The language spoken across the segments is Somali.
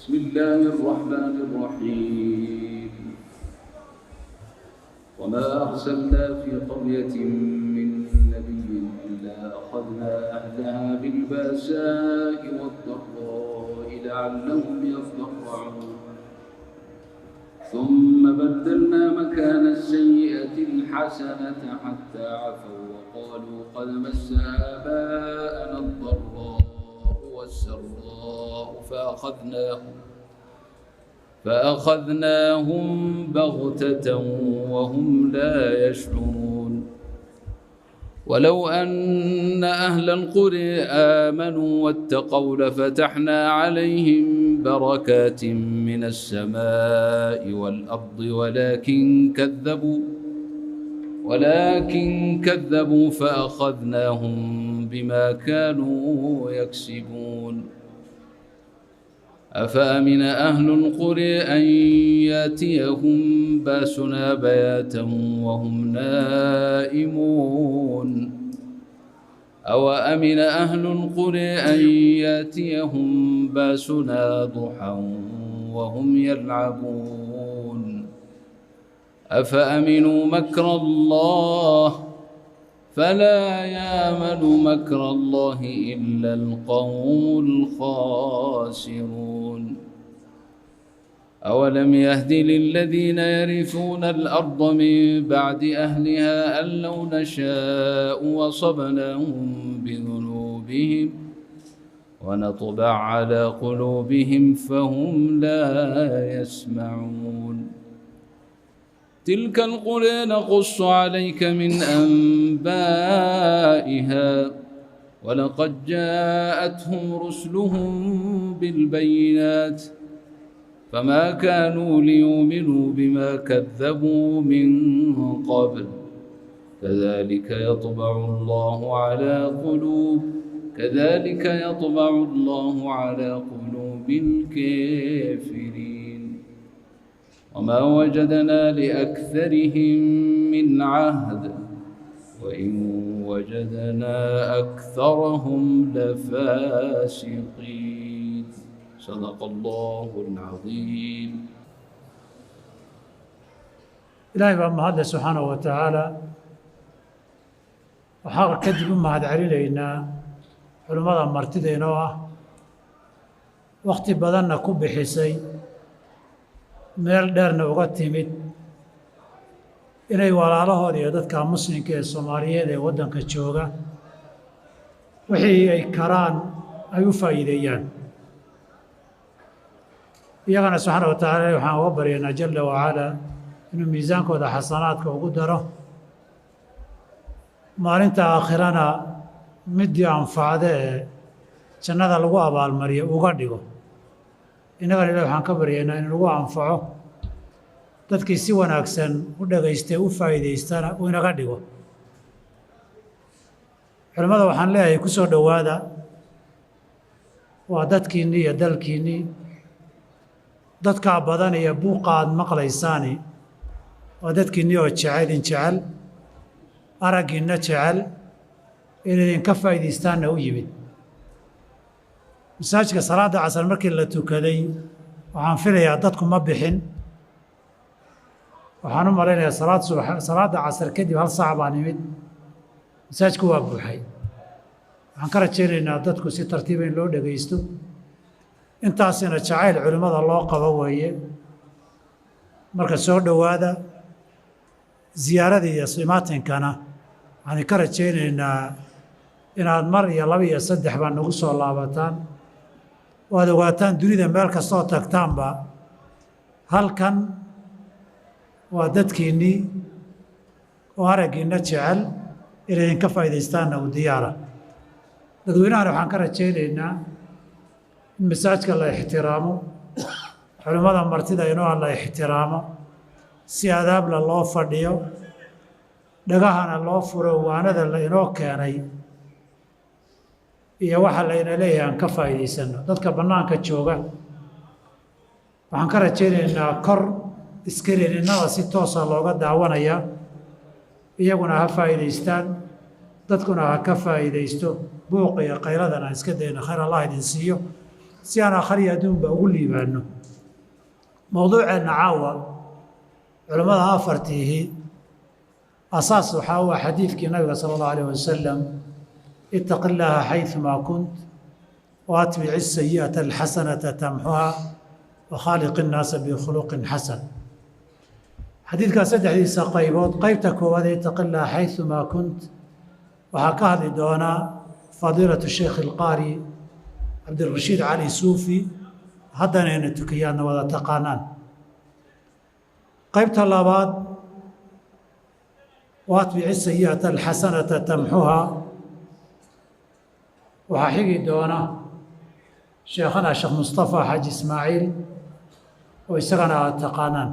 بسم الله الرحمن الرحيم. وما أرسلنا في قرية من نبي إلا أخذنا أهلها بالبأساء والضراء لعلهم يضرعون. ثم بدلنا مكان السيئة الحسنة حتى عفوا وقالوا قد مس آباءنا الضراء والسراء فأخذناهم بغتة وهم لا يشعرون. ولو أن أهل القرى آمنوا واتقوا لفتحنا عليهم بركات من السماء والأرض ولكن كذبوا فأخذناهم بما كانوا يكسبون. أفأمن أهل القرى أن يأتيهم بأسنا بياتا وهم نائمون؟ أوأمن أهل القرى أن يأتيهم بأسنا ضحى وهم يلعبون؟ أفأمنوا مكر الله فلا يامن مكر الله إلا القوم الخاسرون. أولم يهد للذين يرثون الأرض من بعد أهلها أن لو نشاء وصبناهم بذنوبهم ونطبع على قلوبهم فهم لا يسمعون. تلك القرى نقص عليك من أنبائها ولقد جاءتهم رسلهم بالبينات فما كانوا ليؤمنوا بما كذبوا من قبل. كذلك يطبع الله على قلوب الكافرين. وما وجدنا لأكثرهم من عهد وإن وجدنا أكثرهم لفاسقين. صدق الله العظيم. Ilaahay baa mahadle subxaanahu wa tacaala. Waxaa kadib u mahad celinaynaa culimmada martida inoo ah, wakhti badanna ku bixisay, meel dheerna uga timid inay walaalahooda iyo dadka muslimka ee Soomaaliyeed ee waddanka jooga wixii ay karaan ay u faa'iideeyaan. Iyagana subxaana wa tacala waxaan uga baryaynaa jalla wacalaa inuu miisaankooda xasanaadka ugu daro, maalinta aakhirana midii anfacda ee jannada lagu abaalmariyo uga dhigo. Innagana Ilahi waxaan ka baryaynaa in lagu anfaco, dadkii si wanaagsan u dhagaystay u faa'iidaystana uu inaga dhigo. Culimmada waxaan leeyahay, ku soo dhowaada, waa dadkiinnii iyo dalkiinnii. Dadkaa badan iyo buuqa aad maqlaysaani waa dadkiinnii oo jecel, idin jecel, araggiinna jecel, in idinka faa'iidaystaanna u yimid. Masaajidka salaadda casar markii la tukaday, waxaan filayaa dadku ma bixin. Waxaan u malaynayaa salaad subax, salaadda casar kadib hal saac baan imid, masaajidku waa buuxay. Waxaan ka rajaynaynaa dadku si tartiiba in loo dhegaysto. Intaasina jacayl culimmada loo qabo weeye. Marka soo dhowaada. Ziyaarada iyo simaatinkana waxaan ka rajaynaynaa inaad mar iyo laba iyo saddex baa nagu soo laabataan oo aad ogaataan dunida meel kastoo tagtaanba halkan waa dadkiinnii oo araggiinna jecel, inay idinka faa'iidaystaanna u diyaara. Dadweynahana waxaan ka rajaynaynaa in masaajka la ixtiraamo, culimmada martida inoo la ixtiraamo, si adaabla loo fadhiyo, dhagahana loo furo waanada la inoo keenay iyo waxa layna leeyahay aan ka faa'iidaysano. Dadka bannaanka jooga waxaan ka rajaynaynaa kor iskarininada si toosa looga daawanayaa, iyaguna ha faa'iidaystaan, dadkuna ha ka faa'iidaysto. Buuqa iyo qayladan aan iska dayno. Khayr Allah idin siiyo. Si aan aakhariya adduunba ugu liibaanno. Mowduuceenna caawa culammada afartiihi asaas waxaa u ah xadiidkii nabiga sala allahu alayh wasalam: ittaqi illaaha xayumaa kunt wa atbici asayi'ata alxasanata tamxuha wa khaaliq innaasa bikhuluqin xasan. Xadiidkaa saddexdiisa qaybood, qaybta koowaad ee ittaqi illaaha xayumaa kunt, waxaa ka hadli doonaa fadiilatu sheekh alqaari Cabdirashiid Cali Suufi, haddanayna tukiyaadna wada taqaanaan. Qaybta labaad, waatbici sayi'ata alxasanata tamxuha, waxaa xigi doona sheekhana Sheekh Mustafa Xaaji Ismaaciil oo isagana aad taqaanaan.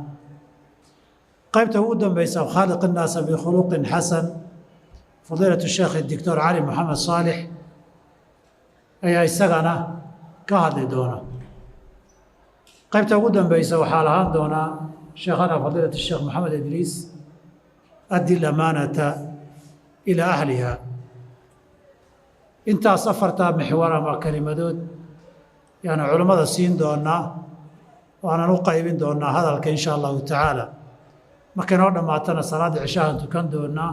Qaybta ugu dambaysa, khaaliq innaasa bikhuluqin xasan, fadiilatu sheekh Doctor Cali Moxamed Saalix ayaa isagana ka hadli doona. Qaybta ugu dambaysa waxaa lahaan doonaa sheekhana fadiilatu sheekh Moxamed Idriis, addi lamaanata ilaa ahliha. Intaas afartaa mixwar ama kelimadood yaanu culammada siin doonaa, waanan u qaybin doonaa hadalka insha allahu tacaala. Markay noo dhammaatana salaadda cishahan tukan doonaa,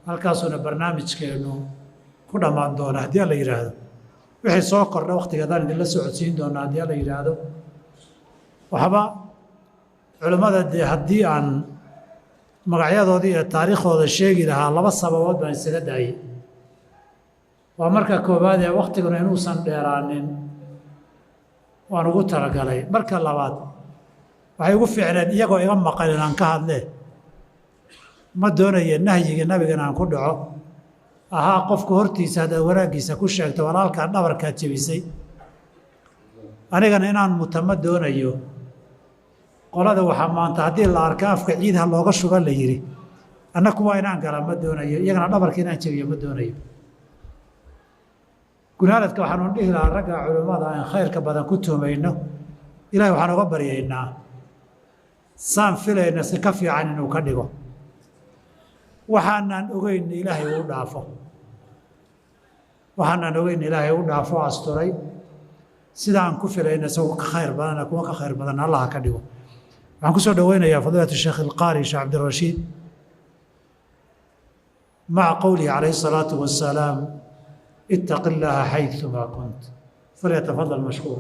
halkaasuuna barnaamijkeennu ku dhammaan doona haddii Alla yidhaahdo. Wixii soo kordha wakhtigeedaan idinla socodsiin doonaa haddii Alla yidhaahdo. Waxba culammada dee haddii aan magacyadoodii iyo taariikhdooda sheegi lahaa, laba sababood baan isaga daayey. Waa marka koowaad ee wakhtiguna inuusan dheeraanin waan ugu talagalay. Marka labaad, waxay ugu fiicneen iyagoo iga maqan inaan ka hadlee. Ma doonaya nahyigii nabigana aan ku dhaco ahaa qofku hortiisa haddaad wanaaggiisa ku sheegto, walaalkaa dhabarkaad jebisay. Anigana inaan muta ma doonayo. Qolada waxaa maanta haddii la arka afka ciidha looga shuba la yidhi, anna kuwaa inaan gala ma doonayo, iyagana dhabarka inaan jebiyo ma doonayo. Gunaanadka waxaanu dhihi lahaa ragga culimmada aan khayrka badan ku tuumayno, Ilahay waxaan uga baryaynaa saan filayna si ka fiican inuu ka dhigo, waxaanaan ogeyn Ilaahay uu dhaafo, waxaanaan ogeyn Ilaahay u dhaafo asturay. Sida aan ku filayna isagoo ka khayr badana, kuwa ka khayr badan Allaha ka dhigo. Waxaan ku soo dhoweynayaa fadiilatu sheekh alqaari Sheekh Cabdirashiid maca qowlihi calayhi الsalaatu wasalaam: ittaqi illaaha xayumaa kunt. Falyatafadal mashkuur.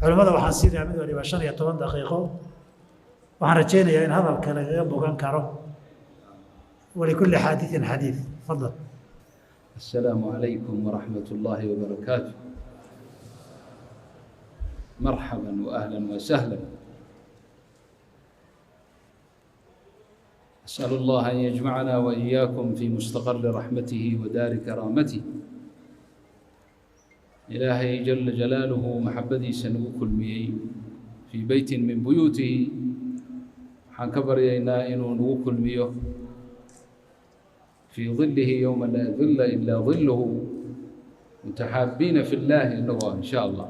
Culimmada waxaan siinayaa mid waliba 15 daqiiqo. Waxaan rajaynayaa in hadalka lagaga bogan karo. Walikulli xaadiثin xadiiث. Fadal. السلام عليكم ورحمة الله وبركاته. مرحبا وأهلا وسهلا. أسأل الله أن يجمعنا وإياكم في مستقر رحمته ودار كرامته. إلهي جل جلاله maxabadiisa nagu kulmiyey في بيت من بيوته. Waxaan ka baryaynaa inuu nagu kulmiyo في ظله يوم لا ظل إلا ظله، متحابين في الله inagoo إن شاء الله.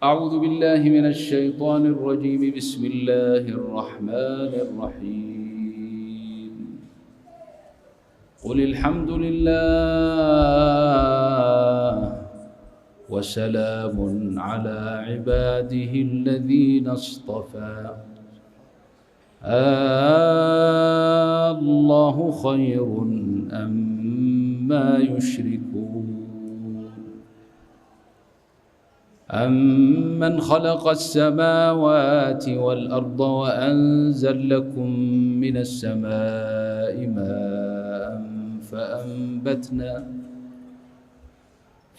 أعوذ بالله من الشيطان الرجيم. بسم الله الرحمن الرحيم. قل الحمد لله وسلام على عباده الذين اصطفى، الله خير أما يشركون. أمن خلق السماوات والأرض وأنزل لكم من السماء ماء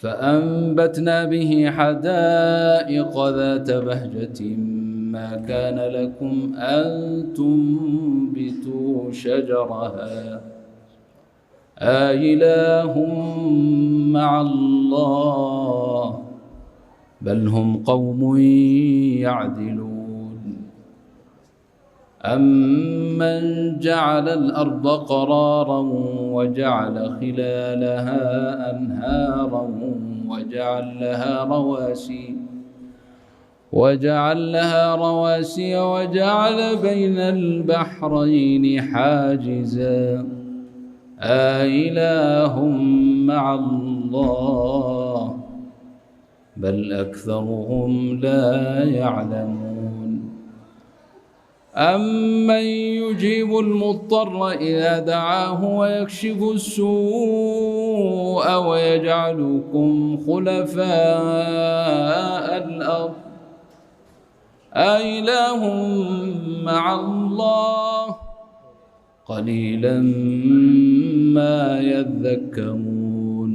فأنبتنا به حدائق ذات بهجة ما كان لكم أن تنبتوا شجرها، أإله مع الله بل هم قوم يعدلون. أمن جعل الأرض قرارا وجعل خلالها أنهارا وجعل لها رواسي وجعل بين البحرين حاجزا، أإله مع الله. بل أكثرهم لا يعلمون. أمن يجيب المضطر إذا دعاه ويكشف السوء ويجعلكم خلفاء الأرض أإله مع الله قليلا ما يذكرون.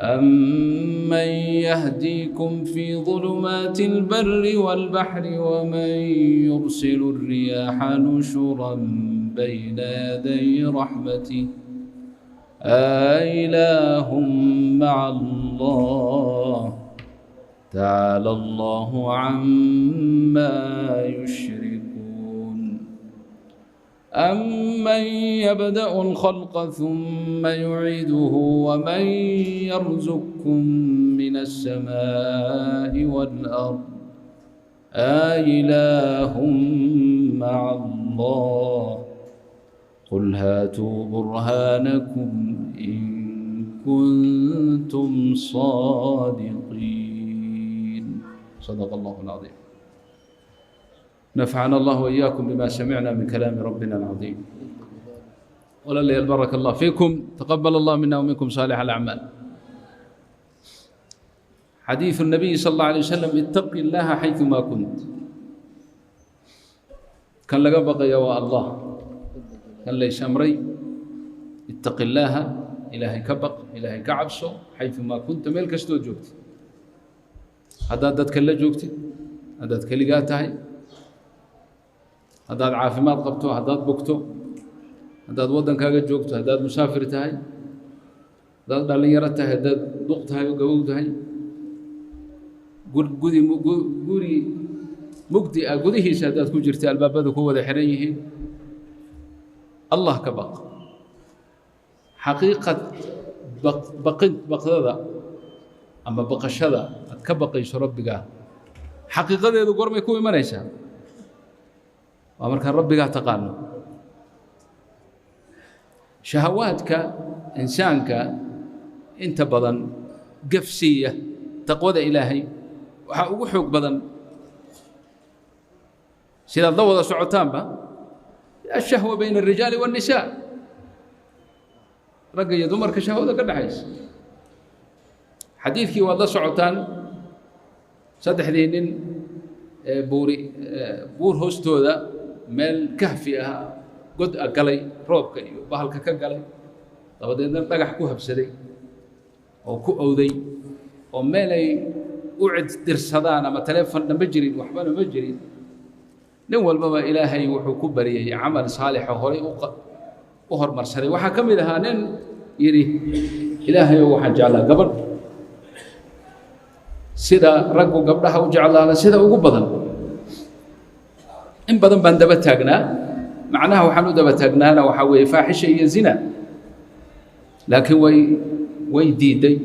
أمن يهديكم في ظلمات البر والبحر ومن يرسل الرياح نشرا بين يدي رحمته أإله مع الله تعالى الله عما يشركون. أمن يبدأ الخلق ثم يعيده ومن يرزقكم من السماء والأرض أإله مع الله قل هاتوا برهانكم إن كنتم صادقين. صدق الله العظيم. نفعنا الله وإياكم بما سمعنا من كلام ربنا العظيم. ولله بارك الله فيكم، تقبل الله منا ومنكم صالح الأعمال. حديث النبي صلى الله عليه وسلم: اتق الله حيثما كنت. كان لقى بقي يا الله، كان ليس أمري اتق الله، إلهي كبق، إلهي كعبسو، حيثما كنت ميل كستو جوجت. هذا دadka la joogtid, haddaad keligaa tahay, haddaad caafimaad qabto, haddaad bogto, haddaad waddankaaga joogto, haddaad musaafir tahay, haddaad dhallinyaro tahay, haddaad duq tahay oo gabow tahay, gudi guri mugdi ah gudihiisa haddaad ku jirta, albaabadu ku wada xiran yihiin, Allah ka baq. Xaqiiqad baqid, baqdada ama baqashada aad ka baqayso rabbigaa, xaqiiqadeedu gormay ku imanaysaa? Waa markaan rabbigaa taqaano. Shahawaadka insaanka inta badan gafsiiya taqwada Ilaahay waxaa ugu xoog badan, sidaad la wada socotaanba, الشهوة بين الرجال والنساء, ragga iyo dumarka shahwada ka dhexaysa. Xadiidkii waad la socotaan, saddexdii nin ee buuri buur hoostooda meel kahfi ah, god a galay, roobka iyo bahalka ka galay, dabadeedna dhagax ku habsaday oo ku owday, oo meel ay u cid dirsadaan ama taleefonna ma jirin, waxbana ma jirin. Nin walbaba Ilaahay wuxuu ku bariyey camal saalixa horay u hormarsaday. Waxaa ka mid ahaa nin yidhi: "Ilaahayow, waxaan jeclaa gabadh sida raggu gabdhaha u jeclaada sida ugu badan. In badan baan daba taagnaa. Macnaha waxaan u daba taagnaana waxaa weeye faaxisha iyo zina, laakiin way diiday,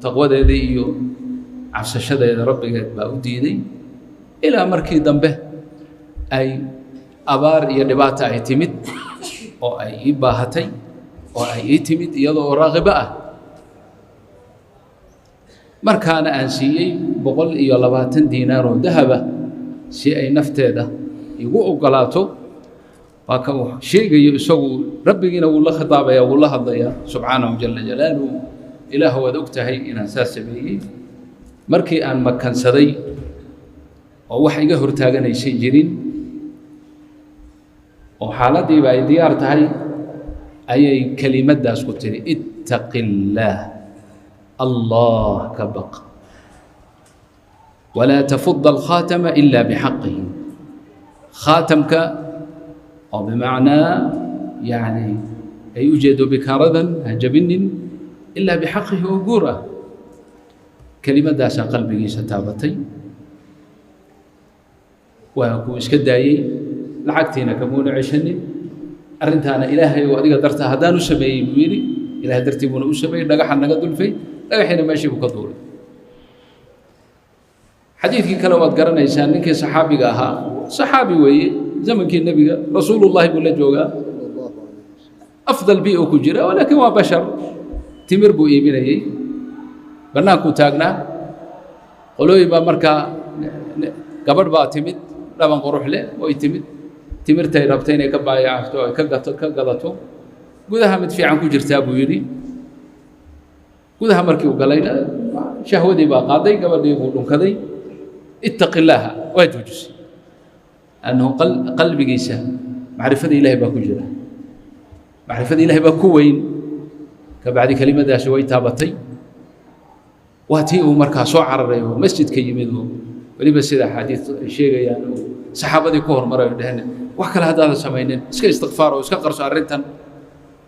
taqwadeeda iyo cabsashadeeda rabbigeed baa u diiday, ilaa markii dambe ay abaar iyo dhibaata ay timid oo ay ii baahatay oo ay ii timid iyadoo raaqibo ah. Markaana aan siiyey 120 diinaar oo dahaba si ay nafteeda igu oggolaato." Waa ka uu sheegayo isagu, rabbigiina wuu la khitaabaya, wuu la hadlayaa subxaanahu jala jalaaluhu: "Ilaah, waad og tahay inaan saas sameeyey. Markii aan makansaday oo wax iga hortaaganaysay jirin oo xaaladdiiba ay diyaar tahay, ayay kelimaddaas ku tiri: ittaqi illaah, Allah ka baq, walaa tafuda alkhaatama ila bixaqihi." Khaatamka oo bimacnaa yani ay u jeedo bikaaradan ha jabinin, ilaa bixaqihi oo guur ah. Kelimaddaasaa qalbigiisa taabatay, waa kuu iska daayey, lacagtiina kamuuna ceshanin. "Arrintaana Ilaahay oo adiga dartaa haddaan u sameeyey," buu yidhi. Ilahay dartii buuna u sameeyey. Dhagaxa naga dulfay, dhagaxiina meeshii buu ka duulay. Xadiidkii kale waad garanaysaa, ninkii saxaabiga ahaa, saxaabi weeye, zamankii nebiga rasuulullahi buu la joogaa, afdal bi ku jira, walaakin waa bashar. Timir buu iibinayey, bannaankuu taagnaa. Qolooyin baa markaa gabadh baa timid dhaban qurux leh way timid, timirtay rabtay inay ka baayacto, ay ka gato, ka gadato. Gudaha mid fiican ku jirtaa buu yidhi. Gudaha markii uu galayna shahwadii baa qaaday, gabadhii buu dhunkaday. Ittaqi illaaha, waa joojisay. Annahu qalbigiisa macrifada Ilaahay baa ku jira, macrifada Ilaahay baa ku weyn. Kabacdi kelimadaasi way taabatay, waa tii uu markaa soo cararay oo masjidka yimid, oo weliba sida axaadiis ay sheegayaan oo saxaabadii ku hormaray oo dheheen wax kale haddaadan samaynin iska istikfaar oo iska qarso arrintan.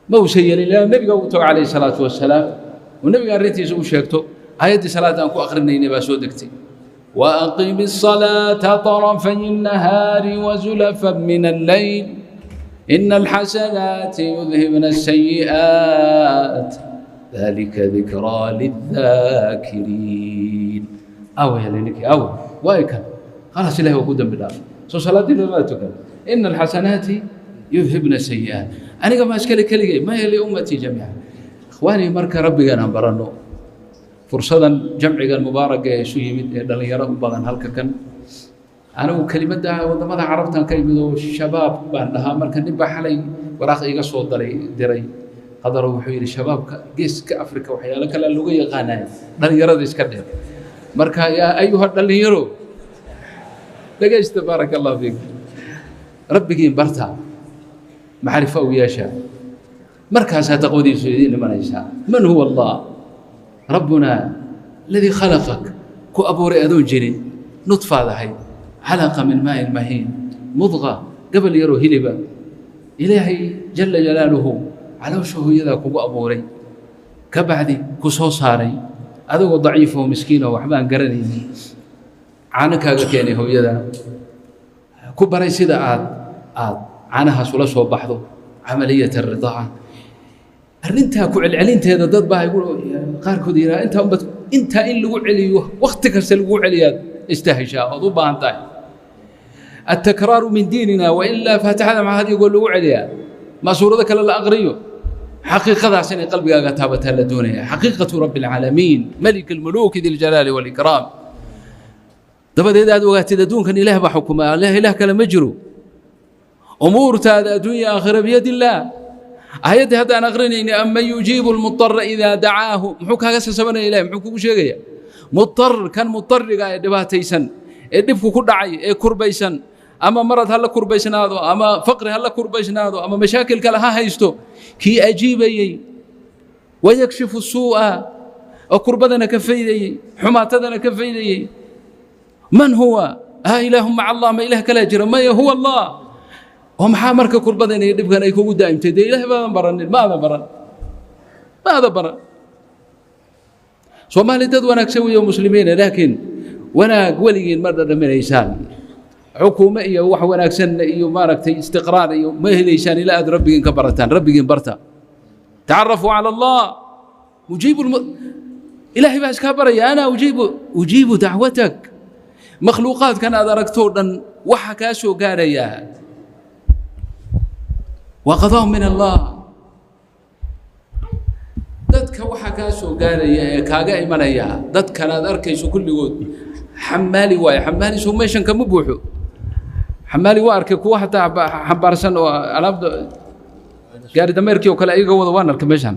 Ma uusan yeelin ilaa nebiga uu tago calayhi salaatu wasalaam oo nebiga arrintiisa u sheegto. Aayaddii salaadda aan ku akrinaynay baa soo degtay: وأقم الصلاة طرفي النهار وزلفا من الليل إن الحسنات يذهبن السيئات ذلك ذكرى للذاكرين. أو يا لينك أو وايكن خلاص إلهي وقودا بالله سو صلاة ما تكن إن الحسنات يذهبن السيئات. أنا ما أشكالي كلي ما هي لأمتي جميعا. إخواني، مركا ربي أنا برنو fursadan jamcigan mubaaraka ee isu yimid ee dhallinyaro u badan halka kan. Anigu kelimadda waddamada Carabtan ka imid oo shabaab baan dhahaa. Marka nin baa xalay waraaq iga soo daray diray Qadaro, wuxuu yidhi shabaabka Geeska Afrika waxyaalo kale looga yaqaanay, dhallinyarada iska dheer. Marka yaa ayuha dhallinyaro, dhegaysta, baaraka Allahu fiikum. Rabbigiin barta, macrifo u yeesha, markaasaa taqwadiisu idiin imanaysaa. Man huwa Allah? ربنا الذي خلقك, ku abuuray adoon jirin, nudfaad ahayd, calaqa min maa'in mahiin, mudqa, gabal yaroo hiliba. Ilaahay jala jalaaluhu caloosha hooyadaa kugu abuuray, ka bacdi ku soo saaray adigoo daciif oo miskiin oo waxba aan garanaynin, caano kaaga keenay hooyada, ku baray sida aad caanahaas ula soo baxdo, camaliyat aridaaca. Arrintaa ku celcelinteeda dad baa igu qaarkood yidhaha intaa umbad intaa in lagu celiyo, wakti kasta lagu celiyaad istahishaa ood u baahan tahay. التكرار من ديننا وإلا faatixada maxaa had iyo goor lagu celiyaa? Ma suurado kale la aqriyo? Xaqiiqadaas inay qalbigaaga taabataa la doonaya, xaqiiqatu rabbi alcaalamiin, malik almuluuk, di ljalaali walikraam. Dabadeed aad ogaatid adduunkan Ilaah baa xukuma, ilaah kale ma jiro. Umuurtaada adduunya aakhira biyad illaah. Aayaddii haddaan aqrinayni, aman yujiibu almudara idaa dacaahu, muxuu kaaga sasabanaya Ilahi? Muxuu kugu sheegaya? Mudar kan mudariga ee dhibaataysan ee dhibku ku dhacay ee kurbaysan, ama marad ha la kurbaysnaado, ama faqri ha la kurbaysnaado, ama mashaakil kale ha haysto, kii ajiibayey, wayakshifu suu'a, oo kurbadana ka faydayey, xumaatadana ka faydayey. Man huwa? Ha ilaahu maca Allah? Ma ilaah kalaa jira? Maya, huwa Allah. Oo maxaa marka kurbadan iyo dhibkan ay kugu daa'imtay? Dee Ilaah baadan baranin, ma aadan baran, ma aadan baran. Soomaali dad wanaagsan weeye oo muslimiina, laakiin wanaag weligiin ma dhadhaminaysaan, xukuumo iyo wax wanaagsan iyo maaragtay istiqraar iyo ma helaysaan ilaa aad rabbigiin ka barataan. Rabbigiin barta, tacarafuu cala Allah. Mujiibu Ilaahay baa iskaa baraya: ana ujiibu dacwatak. Makhluuqaadkan aad aragtoo dhan waxa kaa soo gaarayaa waa qadaa min Allah. Dadka waxa kaa soo gaaraya ee kaaga imanaya, dadkan aad arkayso kulligood xamaali waaye. Xamaali soo meeshan kama buuxo? Xamaali waa arkay, kuwa hataa xambaarsan oo alaabta gaari dameerkii oo kale ayaga wada waan arkay meeshan.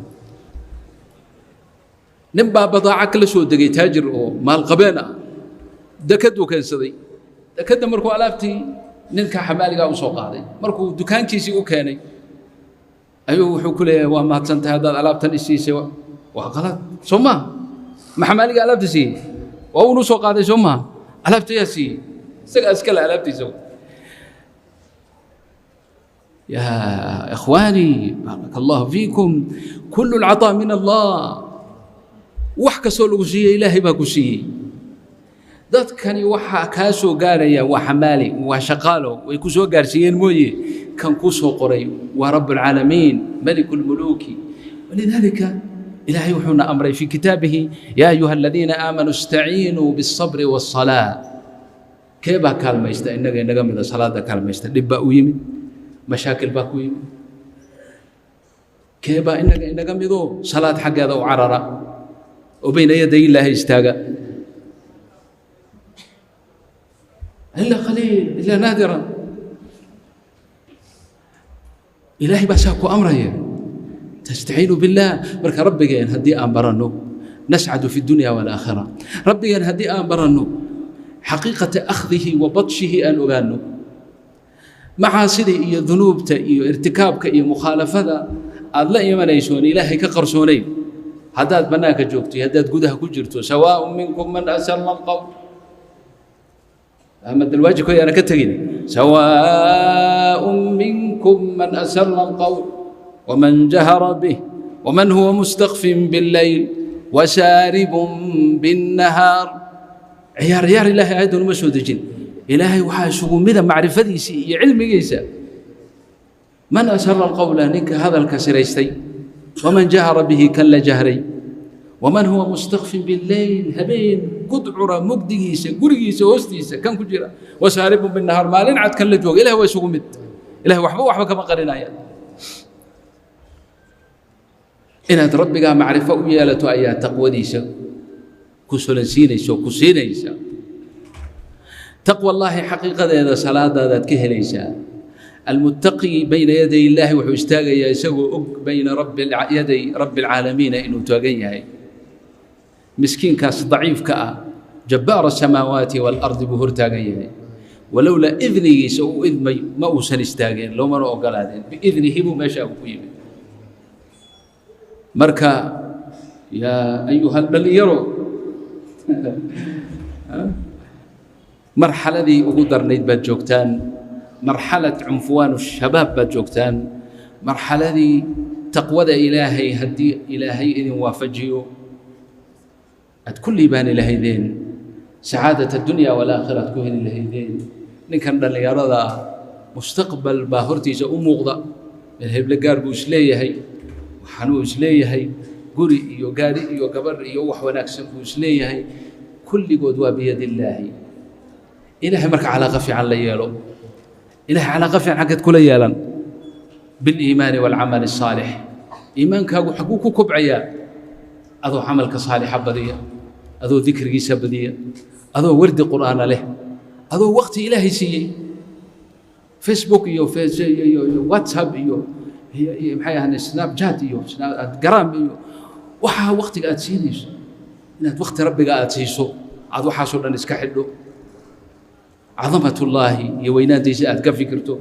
Nin baa badaaca kala soo degay, taajir oo maalqabeen ah, dekaduu keensaday. Dekadda markuu alaabtii ninka xamaaligaa u soo qaaday, markuu dukaankiisii u keenay, ayuu wuxuu ku leeyahay: "Waa mahadsan tahay haddaad alaabtan isiisay." Waa qalad, soo maha? Ma xamaaliga alaabta siiyey? Waa uunu soo qaaday, soo maha? Alaabta yaa siiyey? Isagaa iskale alaabtiisa. يا إخواني، بارك الله فيكم، كل العطاء من الله. Wax kastoo lagu siiyey Ilaahay baa ku siiyey. Dadkani waxaa kaa soo gaaraya waa xamaali, waa shaqaalo, way ku soo gaarsiiyeen mooye, kan kuu soo qoray waa rabb alcaalamiin, maliku lmuluuki. Walidaalika Ilaahay wuxuuna amray fi kitaabihi: yaa ayuha aladiina aamanuu istaciinuu biالصabri waالصalaa. Kee baa kaalmaysta innaga inaga mida salaada kaalmaysta? Dhib baa u yimid, mashaakil baa ku yimid. Kee baa inaga inaga midoo salaad xaggeeda u carara oo bayna yaday Illaahi istaaga? Ilaa qaliil, ilaa naadiran. Ilaahay baa saa ku amraya, tastaciinu billaah. Marka rabbigeen haddii aan baranno, nascadu fi dunya waalaakhira. Rabbigeen haddii aan baranno, xaqiiqata akhdihi wa badshihi aan ogaanno, macaasida iyo dunuubta iyo irtikaabka iyo mukhaalafada aad la imanayso oon ilaahay ka qarsoonayn, haddaad bannaanka joogto iyo haddaad gudaha ku jirto, sawaaء minkum man asara alqowl ama dalwaajibka yaana ka tegin, sawaaء minkum man asara alqowl waman jahara bih waman huwa mustakfin biاllayl wasaaribun biاnnahaar. Ciyaar ciyaar ilaahay aayaddan uma soo dejin. Ilaahay waxaa isugu mida macrifadiisii iyo cilmigiisa. Man asara alqowla, ninka hadalka siraystay, waman jahara bihi, kan la jahray, waman huwa mustakfin bileyl, habeen gudcura mugdigiisa gurigiisa hoostiisa kan ku jira, wasaaribun binnahaar, maalin cad kan la jooga, ilahay waa isugu mid. Ilahay waxba waxba kama qarinaya. Inaad rabbigaa macrifo u yeelato ayaa taqwadiisa ku solansiinaysa oo ku siinaysa. Taqwa allaahi xaqiiqadeeda salaadaadaad ka helaysaa. Almuttaqi bayna yaday illaahi wuxuu istaagayaa isagoo og bayna rabbi yaday rabbi alcaalamiina inuu taagan yahay. Miskiinkaas daciifka ah jabbaara asamaawaati waalardi buu hor taagan yahay. Walowlaa idnigiisa uu idmay ma uusan istaageen, loomana ogolaadeen. Biidnihi buu meeshaa ku yimid. Marka yaa ayuha dhalinyaro, marxaladii ugu darnayd baad joogtaan, marxalad cunfuwaan shabaab baad joogtaan, marxaladii taqwada ilaahay haddii ilaahay idin waafajiyo aad ku liibaani lahaydeen, sacaadat addunya walaakhira aad ku heli lahaydeen. Ninkan dhallinyarada ah mustaqbal baa hortiisa u muuqda, meel heble gaar buu isleeyahay, waxaanuu isleeyahay guri iyo gaari iyo gabarh iyo wax wanaagsan buu isleeyahay. Kulligood waa biyadi illaahi. Ilaahay marka calaaqa fiican la yeelo. Ilahay calaaqa fiican xaggeed kula yeelan? Biliimaani waalcamali asaalix. Iimaankaagu xagguu ku kobcayaa? Adoo camalka saalixa badiya, adoo dikrigiisa badiya, adoo wardi qur'aana leh, adoo wakti ilaahay siiyey. Facebook iyo iyo WhatsApp iyo maxay ahaan Snapchat iyo Garam iyo waxaa waktiga aad siinayso, inaad wakti rabbiga aad siiso, aad waxaasoo dhan iska xidho, cadamatullaahi iyo weynaantiisa aad ka fikirto,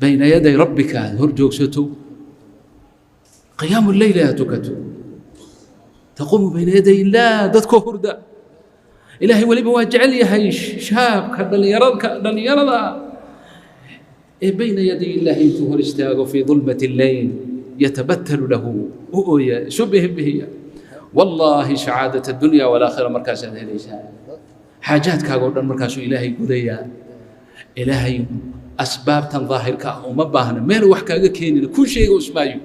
bayna yaday rabbika aad hor joogsato, qiyaamu leyl aad tukato, taquumu bayna yaday illaah dadkoo hurda. Ilaahay weliba waa jecel yahay shaabka dhallinyaradka dhallinyarada ee bayna yaday illaahi intuu hor istaago fii dulmati alleyl yatabatalu lahu, u ooya, isu bihinbihiya. Wallaahi sacaadat addunya walaakhira markaasaad helaysaa. Xaajaadkaaga o dhan markaasuu ilaahay gudayaa. Ilaahay asbaabtan daahirka ah uma baahna, meel wax kaaga keenina kuu sheega usmaayo,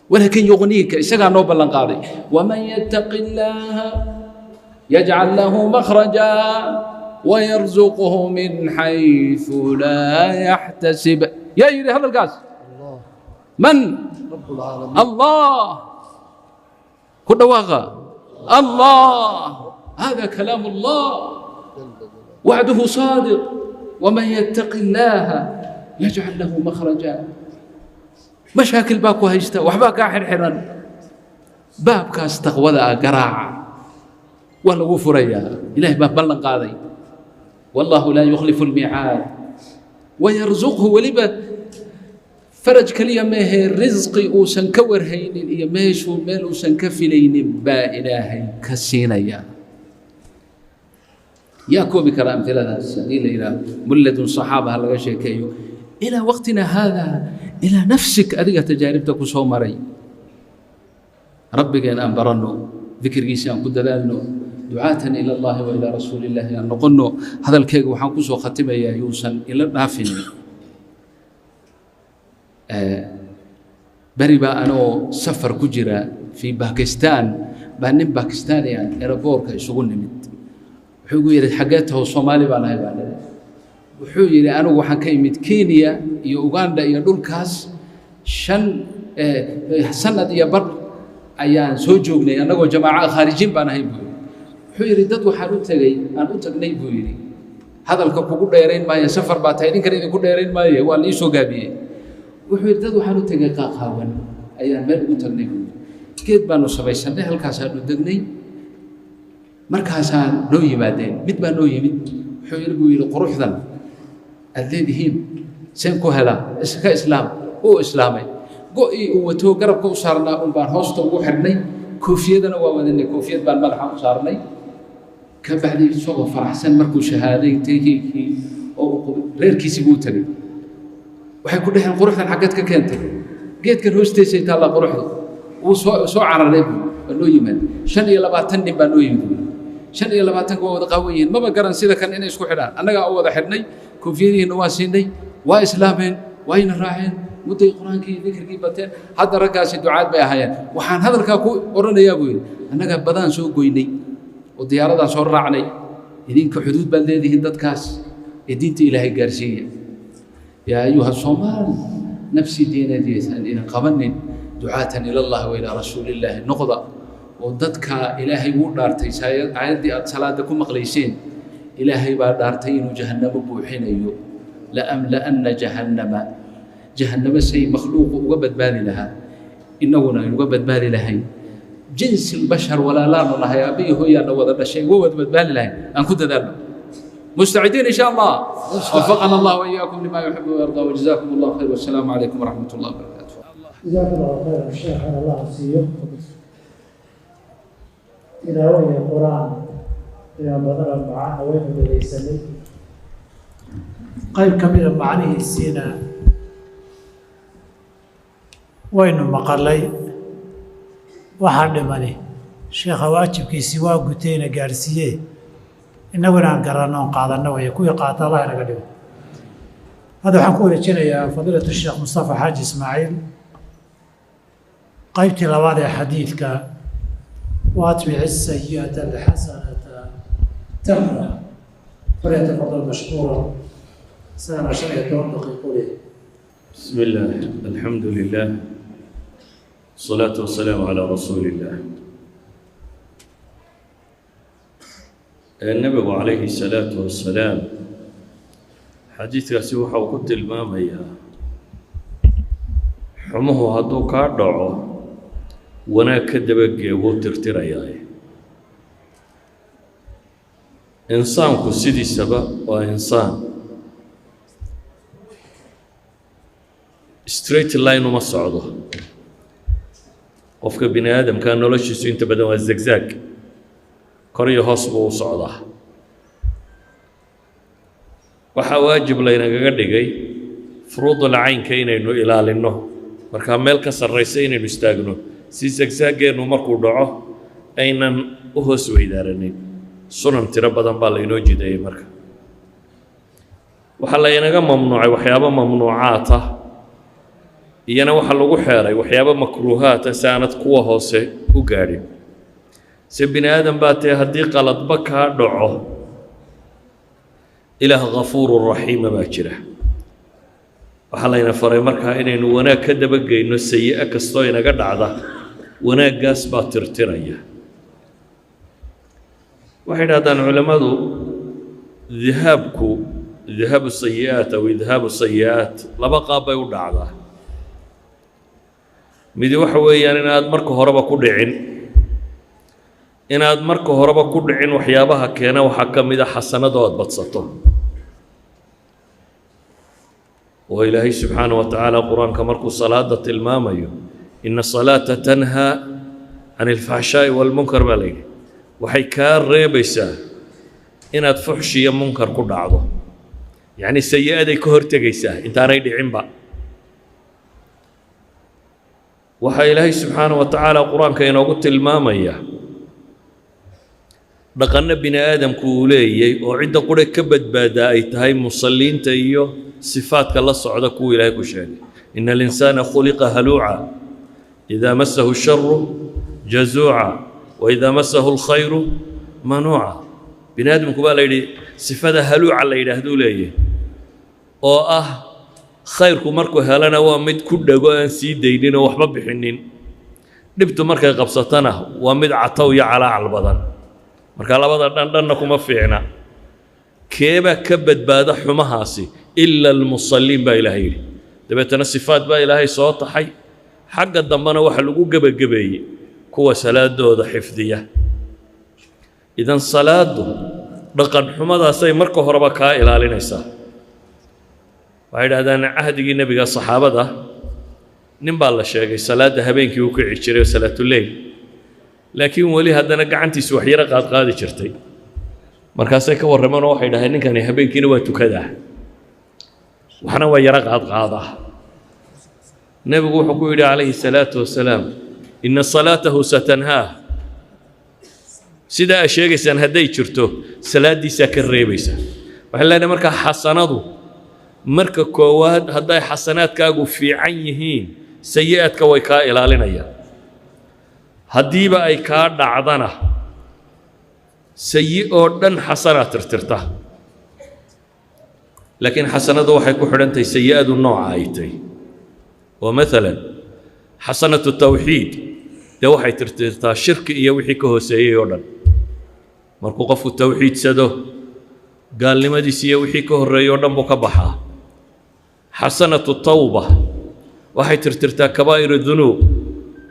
walaakin yuqniika, isagaa noo ballan qaaday. Waman yattaqi illaaha yajcal lahu makhraja wayarzuqhu min xayثu laa yaxtasib. Yaa yidhi hadalkaas? Man? Allah. Ku dhawaaqa allah. Hada kalaam allah, wacduhu saadiq. Waman yattaqi illaaha yajcal lahu makhraja. Mashaakil baa ku haysta, waxbaa kaa xirxiran, baabkaas taqwada ah garaaca, waa lagu furayaa. Ilahay baa ballan qaaday, wallahu laa yukhlifu almiicaad. Wayarzuqhu, weliba faraj keliya meehee, risqi uusan ka warhaynin iyo meeshuu meel uusan ka filaynin baa ilaahay ka siinaya. Yaa koobi kara amiladaas? Haddii la yidhaahdo mulladun saxaaba ha laga sheekeeyo ilaa waqtina haada, ilaa nafsik adiga tajaaribta ku soo maray. Rabbigeen aan baranno, dikrigiisa aan ku dadaalno, ducaatan ila allahi wa ilaa rasuuli illahi aan noqonno. Hadalkeyga waxaan ku soo khatimayaa, yuusan ila dhaafinin, beri baa anoo safar ku jira fii Bakistan baa nin Bakistaani aan airportka isugu nimid. Wuxuu igu yidhi, xaggee tahow? Soomaali baan ahay baan idhi. Wuxuu yidhi, anigu waxaan ka imid Kenya iyo Uganda iyo dhulkaas, 5 sanad iyo bar ayaan soo joognay annagoo jamaaca, khaarijiin baan ahay buu yidhi. Wuxuu yidhi, dad waxaan u tegey, aan u tagnay buu yidhi. Hadalka kugu dheerayn maayo, safar baa tahay, idinkan idinku dheerayn maayo, waa la ii soo gaabiyey. Wuxuu yidhi, dad waxaan u tegay qaaqaawan ayaan meel ugu tagnay buu yidhi. Geed baanu samaysanay, halkaasaanu degnay, markaasaa noo yimaadeen. Mid baa noo yimid, wuxuu yidhi buu yidhi, "Quruxdan aad leedihiin seen ku helaa? Iska islaam." Uu islaamay. Go'ii uu wato garabka u saarnaa un baan hoosta ugu xidhnay, koofiyadana waa wadanay, koofiyad baan madaxa u saarnay. Ka bacdi isagoo faraxsan markuu shahaaday teykii oo uu reerkiisii buu tegey. Waxay ku dhaheen, "Quruxdan xaggeed ka keentay?" "Geedkan hoostiisay taallaa quruxdu." Wuu soo cararay buu, waa noo yimaad. 25 nin baa noo yimid buu. 25-ka waa wada qaawan yihiin, maba garan sida kan inay isku xidhaan. Annagaa u wada xidhnay, koofiyadihiina waa siinay, waa islaameen, wayna raaceen, mudday Qur-aankii iyo dikrigii bateen. Hadda raggaasi ducaad bay ahaayeen. Waxaan hadalkaa ku odhanayaa buu yidhi, annagaa badaan soo goynay oo diyaaradaan soo raacnay, idinka xuduud baad leedihiin dadkaas ee diinta Ilaahay gaarsiiya. Yaa ayuha Soomaal, nafsi diineed yaysan idin qabanin. Ducaatan ila Allahi wa ilaa rasuulillaahi noqda oo dadka Ilaahay wuu dhaartay. Aayaddii aad salaada ku maqlayseen, Ilaahay baa dhaartay inuu jahannamo buuxinayo, la'amla'anna jahannama. Jahannamo say makhluuqu uga badbaadi lahaa, innaguna aynu uga badbaadi lahayn, jinsi albashar walaalaanu nahay, aabbihi hooyaana wada dhashay, uga wada badbaadi lahayn, aan ku dadaalno. مستعدين إن شاء الله. وفقنا الله وإياكم لما يحب ويرضى، وجزاكم الله خير، والسلام عليكم ورحمة الله وبركاته. جزاك الله خيرا الشيخ، على الله siiyo tilaawo iyo Qur-aan qiimo badan oo macaana waynu dhegaysanay, qayb ka mida macnihiisiina waynu maqalay. Waxaa dhimani sheekha waajibkiisii waa gutayna gaarsiiye, innaguna aan garanno oon qaadanno weye. Kuwii qaata Allah inaga dhigo. Hadda waxaan ku wareejinayaa fadiilatu Sheekh Mustafa Xaaji Ismaaciil, qaybtii labaad ee xadiidka وأتبع السيئة الحسنة تمحها. فليتفضل مشكورا، سنة 15 daqiiqo leh. بسم الله، الحمد لله، الصلاة والسلام على رسول الله. النبي عليه الصلاة والسلام xadiidkaasi waxa uu ku tilmaamayaa, xumuhu hadduu kaa dhaco, wanaag ka dabagee, wuu tirtirayaa. Insaanku sidiisaba waa insaan straight line uma socdo. Qofka bini aadamka noloshiisu inta badan waa zigzag, kor iyo hoos buu u socdaa. Waxaa waajib laynagaga dhigay furuudul caynka inaynu ilaalinno, markaa meel ka sarraysa inaynu istaagno, si zigzaggeennu markuu dhaco aynan u hoos weydaaranin. Sunan tiro badan baa laynoo jideeyey. Marka waxaa laynaga mamnuucay waxyaabo mamnuucaata, iyana waxaa lagu xeeray waxyaabo makruuhaata, si aanad kuwa hoose u gaadhin. Se bini aadam baa tee, haddii qaladba kaa dhaco, Ilaah ghafuuru raxiima baa jira. Waxaa layna faray markaa inaynu wanaag ka dabageyno sayi-o kastoo inaga dhacda, wanaaggaas baa tirtiraya. Waxay idhahdaan culammadu, dihaabku, dihaabu sayi-aat aw idhaabu sayi-aat, laba qaab bay u dhacdaa. Midi waxa weeyaan inaad marka horeba ku dhicin. Inaad marka horeba ku dhicin waxyaabaha keena waxaa ka mid a xasanado aad badsato, oo Ilaahay subxaanaه wa tacaala Qur-aanka markuu salaada tilmaamayo, ina salaata tanhaa can alfaxshaa'i walmunkar baa la yidhi. Waxay kaa reebaysaa inaad fuxshi iyo munkar ku dhacdo, yacni sayi-aday ka hortegaysaa intaanay dhicinba. Waxaa Ilaahay subxaanaه wa tacaala Qur-aanka inoogu tilmaamaya dhaqanno bini aadamku uu leeyay, oo cidda qure ka badbaadaa ay tahay musalliinta iyo sifaadka la socda kuwa Ilaahay ku sheegay: ina alinsaana khuliqa haluuca, idaa masahu sharu jazuuca wa idaa masahu alkhayru manuuca. Bini aadamku baa la yidhi sifada haluuca la yidhaahduu leeyahay, oo ah khayrku markuu helana waa mid ku dhego aan sii daynin oo waxba bixinin, dhibtu markay qabsatana waa mid catow iyo calaacal badan. Marka labada dhan dhanna kuma fiicna. Keebaa ka badbaada xumahaasi? إلا المصلين baa Ilaahay yidhi. Dabeetana sifaad baa Ilaahay soo taxay, xagga dambena waxa lagu gebagabeeyey kuwa salaadooda xifdiya. Idan salaadu dhaqan xumadaasay marka horeba kaa ilaalinaysaa. Waxay idhahdaan cahdigii Nebiga saxaabada nin baa la sheegay salaadda habeenkii uu kici jiray salaatuleyl, laakiin weli haddana gacantiisu waxyaro qaadqaadi jirtay. Markaasay ka warrameen oo waxay dhaheen, ninkani habeenkiina waa tukadaa, waxna waa yaro qaadqaadaa. Nebigu wuxuu ku yidhi calayhi salaatu wasalaam: إن صلاته ستنهاه. Sidaa aa sheegaysaan hadday jirto, salaaddiisaa ka reebaysa. Waxaan leenahay markaa xasanadu marka koowaad, hadday xasanaadkaagu fiican yihiin, sayi-aadka way kaa ilaalinayaan. Haddiiba ay kaa dhacdana, sayi oo dhan xasanaa tirtirta, laakiin xasanadu waxay ku xidhan tahay sayi-adu nooca ay tahay. Oo maalan xasanatu tawxiid dee waxay tirtirtaa shirki iyo wixii ka hooseeyey oo dhan. Markuu qofku tawxiidsado, gaalnimadiisi iyo wixii ka horreeyey oo dhan buu ka baxaa. Xasanatu tawba waxay tirtirtaa kabaa'ir dunuub.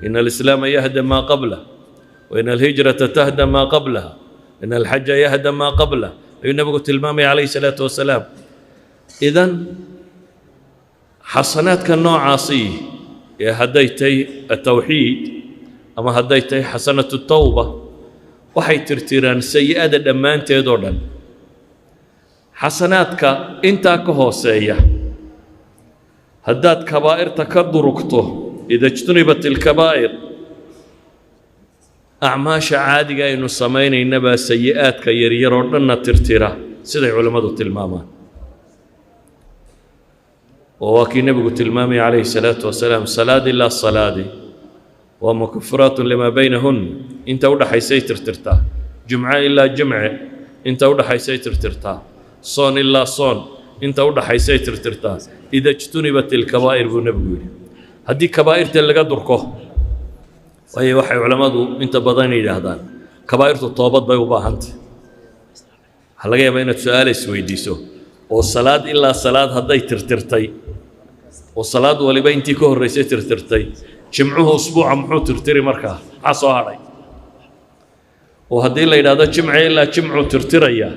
إن الإسلام يهدم ما قبله، وإن الهجرة تهدم ما قبلها، إن الحج يهدم ما قبله, ayuu Nabigu tilmaamaya calayhi salaatu wasalaam. Idan xasanaadka noocaasi ee hadday tahay atawxiid ama hadday tahay xasanatu tawba, waxay tirtiraan sayi-ada dhammaanteed oo dhan. Xasanaadka intaa ka hooseeya, haddaad kabaa'irta ka durugto, إذا اجتنبت الكبائر, acmaasha caadiga aynu samaynaynabaa sayi-aadka yaryar oo dhanna tirtira, siday culammadu tilmaamaan. Oo waa kii Nebigu tilmaamaya calayhi salaatu wasalaam, salaad ilaa salaadi waa مكفرات لما بينهن, inta u dhaxaysay tirtirtaa. Jumco ilaa jumce inta u dhaxaysay tirtirtaa. Soon ilaa soon inta u dhaxaysay tirtirtaa. إذا اجتنبت الكبائر buu Nebigu yidhi, haddii kabaa'irta laga durko. Waayo, waxay culammadu inta badan yidhaahdaan kabaa'irtu toobad bay u baahantay. Waxaa laga yaabaa inaad su-aal isweydiiso oo salaad ilaa salaad hadday tirtirtay, oo salaad waliba intii ka horraysay tirtirtay, jimcuhu usbuuca muxuu tirtiri markaa? Maxaa soo hadhay? Oo haddii la yidhaahdo jimce ilaa jimcuu tirtiraya,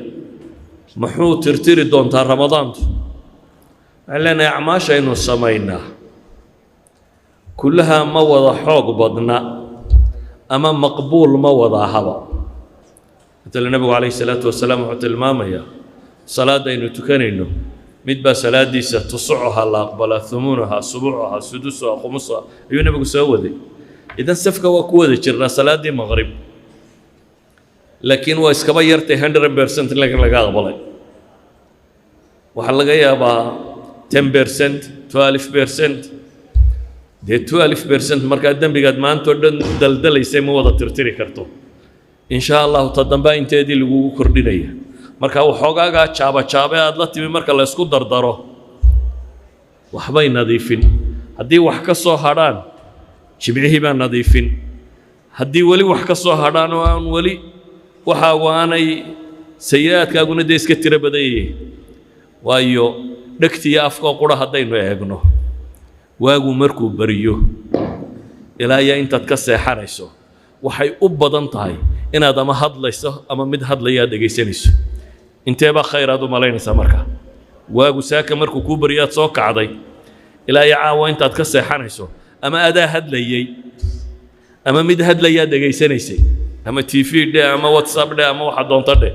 muxuu tirtiri doontaa Ramadaantu? Waxaan leenahay acmaashaynu samaynaa kullahaa ma wada xoog badna ama maqbuul ma wada ahaba. Matala, Nebigu calayhi salaatu wasalaam wuxuu tilmaamayaa salaadaynu tukanayno mid baa salaadiisa tusucuha la aqbalaa, humunuha, subucuha, sudusuha, khumusuha, ayuu Nebigu soo waday. Idan safka waa ku wada jirnaa salaaddii maqrib, laakiin waa iskaba yartay 100% laga aqbalay. Waxaa laga yaabaa 10%, 12%. Dee 12% markaa dembigaad maanta oo dhan daldalaysay ma wada tirtiri karto. In shaa Allahu ta dambaa inteedii lagugu kordhinaya. Marka waxoogaagaa jaaba jaabe aad la timi marka la isku dardaro, waxbay nadiifin. Haddii wax ka soo hadhaan, jimcihii baa nadiifin. Haddii weli wax ka soo hadhaan oo aan weli waxaagu aanay sayi-aadkaaguna dee iska tiro badan yihiin, waayo dhegtiyo afkoo qura haddaynu eegno, waagu markuu beriyo ilaa iyo intaad ka seexanayso, waxay u badan tahay inaad ama hadlayso ama mid hadlaya aad dhegaysanayso. Intee baa khayr aad u malaynaysaa marka waagu saaka markuu kuu baryo aad soo kacday ilaa iyo caawa intaad ka seexanayso, ama adaa hadlayey ama mid hadlayaad dhegaysanaysay, ama TV dheh ama WhatsApp dheh ama waxa doonto dheh?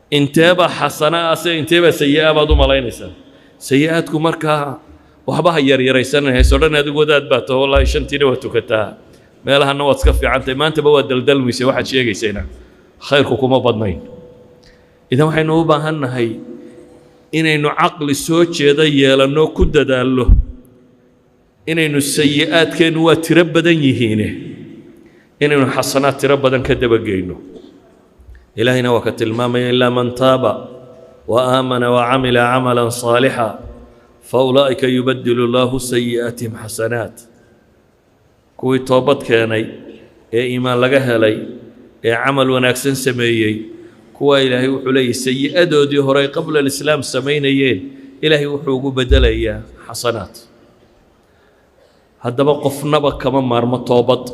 Inteebaa xasana ah se inteebaa sayi-a baad u malaynaysaa? Sayi-aadku markaa waxba ha yaryaraysanayso dhan. Adigu wadaad baa taho, wallaahi shantiina waa tukataa, meelahana waad iska fiicantahay, maantaba waa daldalmaysay, waxaad sheegaysayna khayrku kuma badnayn. Idan waxaynu u baahan nahay inaynu caqli soo jeeda yeelanno, ku dadaallo inaynu sayi-aadkeennu waa tiro badan yihiine inaynu xasanaad tiro badan ka dabageyno. Ilaahayna waa ka tilmaamaya: إلا من تاب وآمن وعمل عملا صالحا فأولئك يبدل الله سيئاتهم حسنات. Kuwii toobad keenay ee iimaan laga helay ee camal wanaagsan sameeyey, kuwaas baa Ilaahay beddelaa sayi-aadkooda. Kuwaa Ilaahay wuxuu leeyahy sayi'adoodii hore qabla alislaam samaynayeen Ilaahay wuxuu ugu beddelayaa xasanaat. Haddaba qofnaba kama maarmo toobad.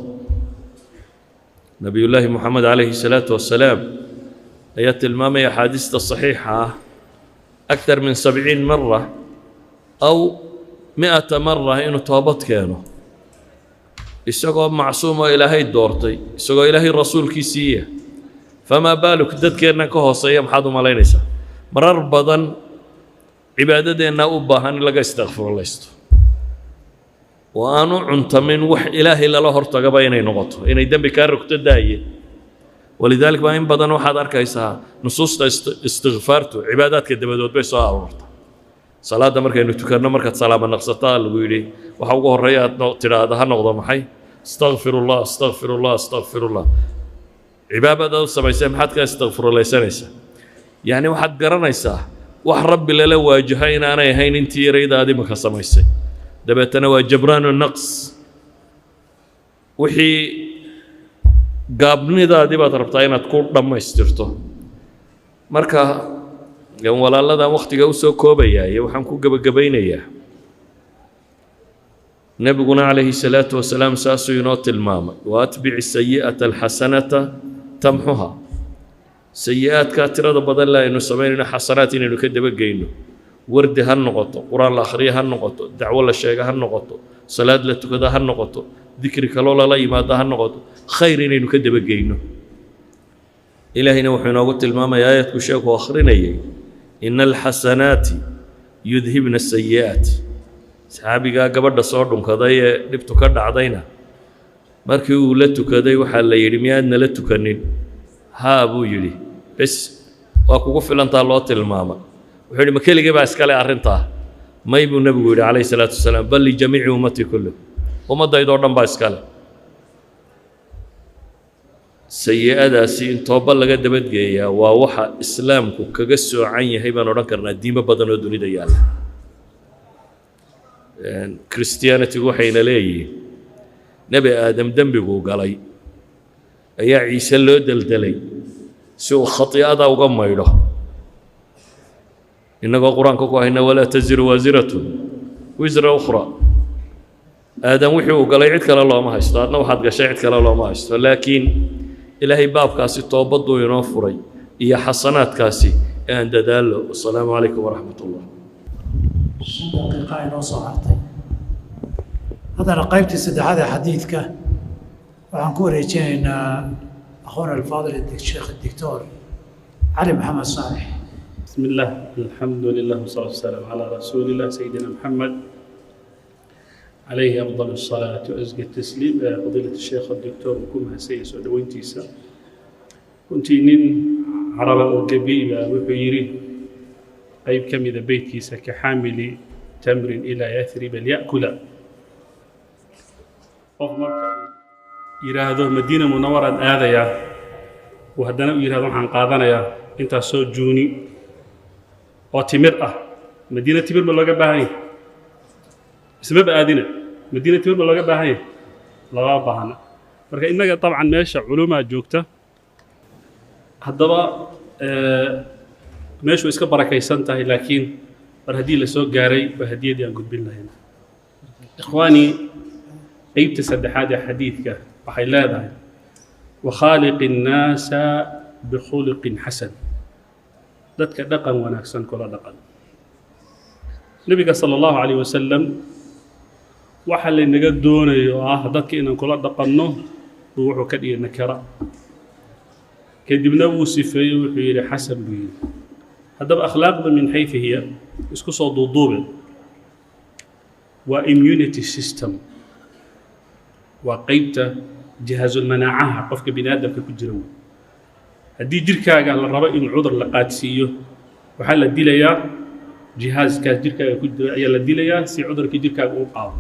Nabiyullaahi Moxamed calayhi salaatu wasalaam ayaa tilmaamaya axaadiista saxiixa ah akthar min 70 mara aw 100 mara inuu toobad keeno, isagoo macsuum oo Ilaahay doortay, isagoo Ilaahay rasuulkiisiiya. Famaa baaluk dadkeennan ka hooseeya? Maxaad u malaynaysaa? Marar badan cibaadadeenna u baahan in laga istakfurlaysto oo aan u cuntamin wax Ilaahay lala hortagaba inay noqoto inay dembi kaa rogto daaye. Walidaalik baa in badan waxaad arkaysaa nusuusta istikfaartu cibaadaadka dabadood bay soo aroorta. Salaadda markaynu tukanno, markaad salaama naqsataa lagu yidhi waxa ugu horreeya aad tidhaahda ha noqdo maxay? Astaqfirullah, astaqfirullah, astaqfirullah. Cibaadadaad u samaysay maxaad ka istakfirulaysanaysaa? Yacni waxaad garanaysaa wax Rabbi lala waajaho inaanay ahayn intii yarayda aad imika samaysay. Dabeetana waa jabraanu naqs, wixii gaabnidaadii baad rabtaa inaad ku dhammaystirto. Marka walaaladan wakhtiga usoo koobayaaye, waxaan ku gebagabaynayaa, nebiguna calayhi salaatu wasalaam saasuu inoo tilmaamay: وأتبع السيئة الحسنة تمحها. Sayi-aadkaa tirada badan le aynu samaynayno xasanaad inaynu ka dabageyno, wardi ha noqoto, qur-aan la akhriyo ha noqoto, dacwo la sheega ha noqoto, salaad la tukada ha noqoto, dikri kaloo lala yimaado ha noqoto, khayr inaynu ka dabageyno. Ilaahayna wuxuu inoogu tilmaamaya aayadku sheekhu akhrinayay: إن الحسنات يذهبن السيئات. Saxaabigaa gabadha soo dhunkaday ee dhibtu ka dhacdayna markii uu la tukaday waxaa la yidhi: "Miyaad nala tukanin?" "Haa," buu yidhi. "Bes, waa kugu filantaa," loo tilmaama. Wuxuu yidhi: "Ma keligii baa iskale arrintaa?" "May," buu nebigu yidhi calayhi salaatu wasalaam, "بل لجميع أمتي kullu, ummaddaydoo dhan baa iskale." Sayi-adaasi in tooba laga dabadgeeyaa waa waxa islaamku kaga soocan yahay baan odhan karnaa diimo badan oo dunida yaalla. Christianity-gu waxayna leeyihiin Nebi Aadam dembiguu galay ayaa Ciise loo deldelay si uu khati'ada uga maydho, innagoo qur-aanka ku hayna: ولا تزر وازرة وزر أخرى. Aadam wixii uu galay cid kale looma haysto, adna waxaad gashay cid kale looma haysto. Laakiin Ilaahay baabkaasi toobaduu inoo furay iyo xasanaadkaasi ee aan dadaallo. Wasalaamu calaykum waraxmat ullah. 5 daqiiqa inoo soo hartay. Haddana qaybtii saddexaad ee xadiidka waxaan ku wareejinaynaa أخونا الفاضل الشيخ الدكتور cali Maxamed Saalex. بسم الله، الحمد لله، والصلاة والسلام على رسول الله سيدنا محمد عليه أفضل الصلاة وأزكى التسليم. فضيلة الشيخ الدكتور ku mahadsan soo dhoweyntiisa. Runtii nin caraba oo gabiiba wuxuu yidhi qayb ka mida beytkiisa: كحامل تمر إلى يثرب ليأكل. Qof marka uu yidhaahdo Madiina Munawaraan aadayaa, uu haddana uu yidhahdo waxaan qaadanayaa intaasoo juuni oo timir ah, Madiina timir ma looga baahan yahay? Ismaba aadina. Madiina timir ma looga baahan yahay? Lama baahna. Marka innaga dabcan meesha culumaa joogta. Haddaba meeshu iska barakaysan tahay, laakiin mar haddii la soo gaaray waa hadiyadii aan gudbin lahayn. Ikhwaanii, qeybta saddexaad ee xadiidka waxay leedahay: وخالق الناس بخلق حسن. Dadka dhaqan wanaagsan kula dhaqan. Nebiga sala allahu calayh wasalam waxa laynaga doonayo oo ah dadka inaan kula dhaqanno buu wuxuu ka dhigay nakira, kadibna wuu sifeeyey, wuxuu yidhi xasan buu yidhi. Haddaba akhlaaqda من حيث هي isku soo duuduube waa immunity system, waa qeybta jihaazulmanaacaha qofka bini aadamka ku jira wey. Haddii jirkaaga la rabo in cudur la qaadsiiyo, waxaa la dilayaa jihaaskaas jirkaaga ku jira ayaa la dilayaa si cudurkii jirkaaga uu qaado.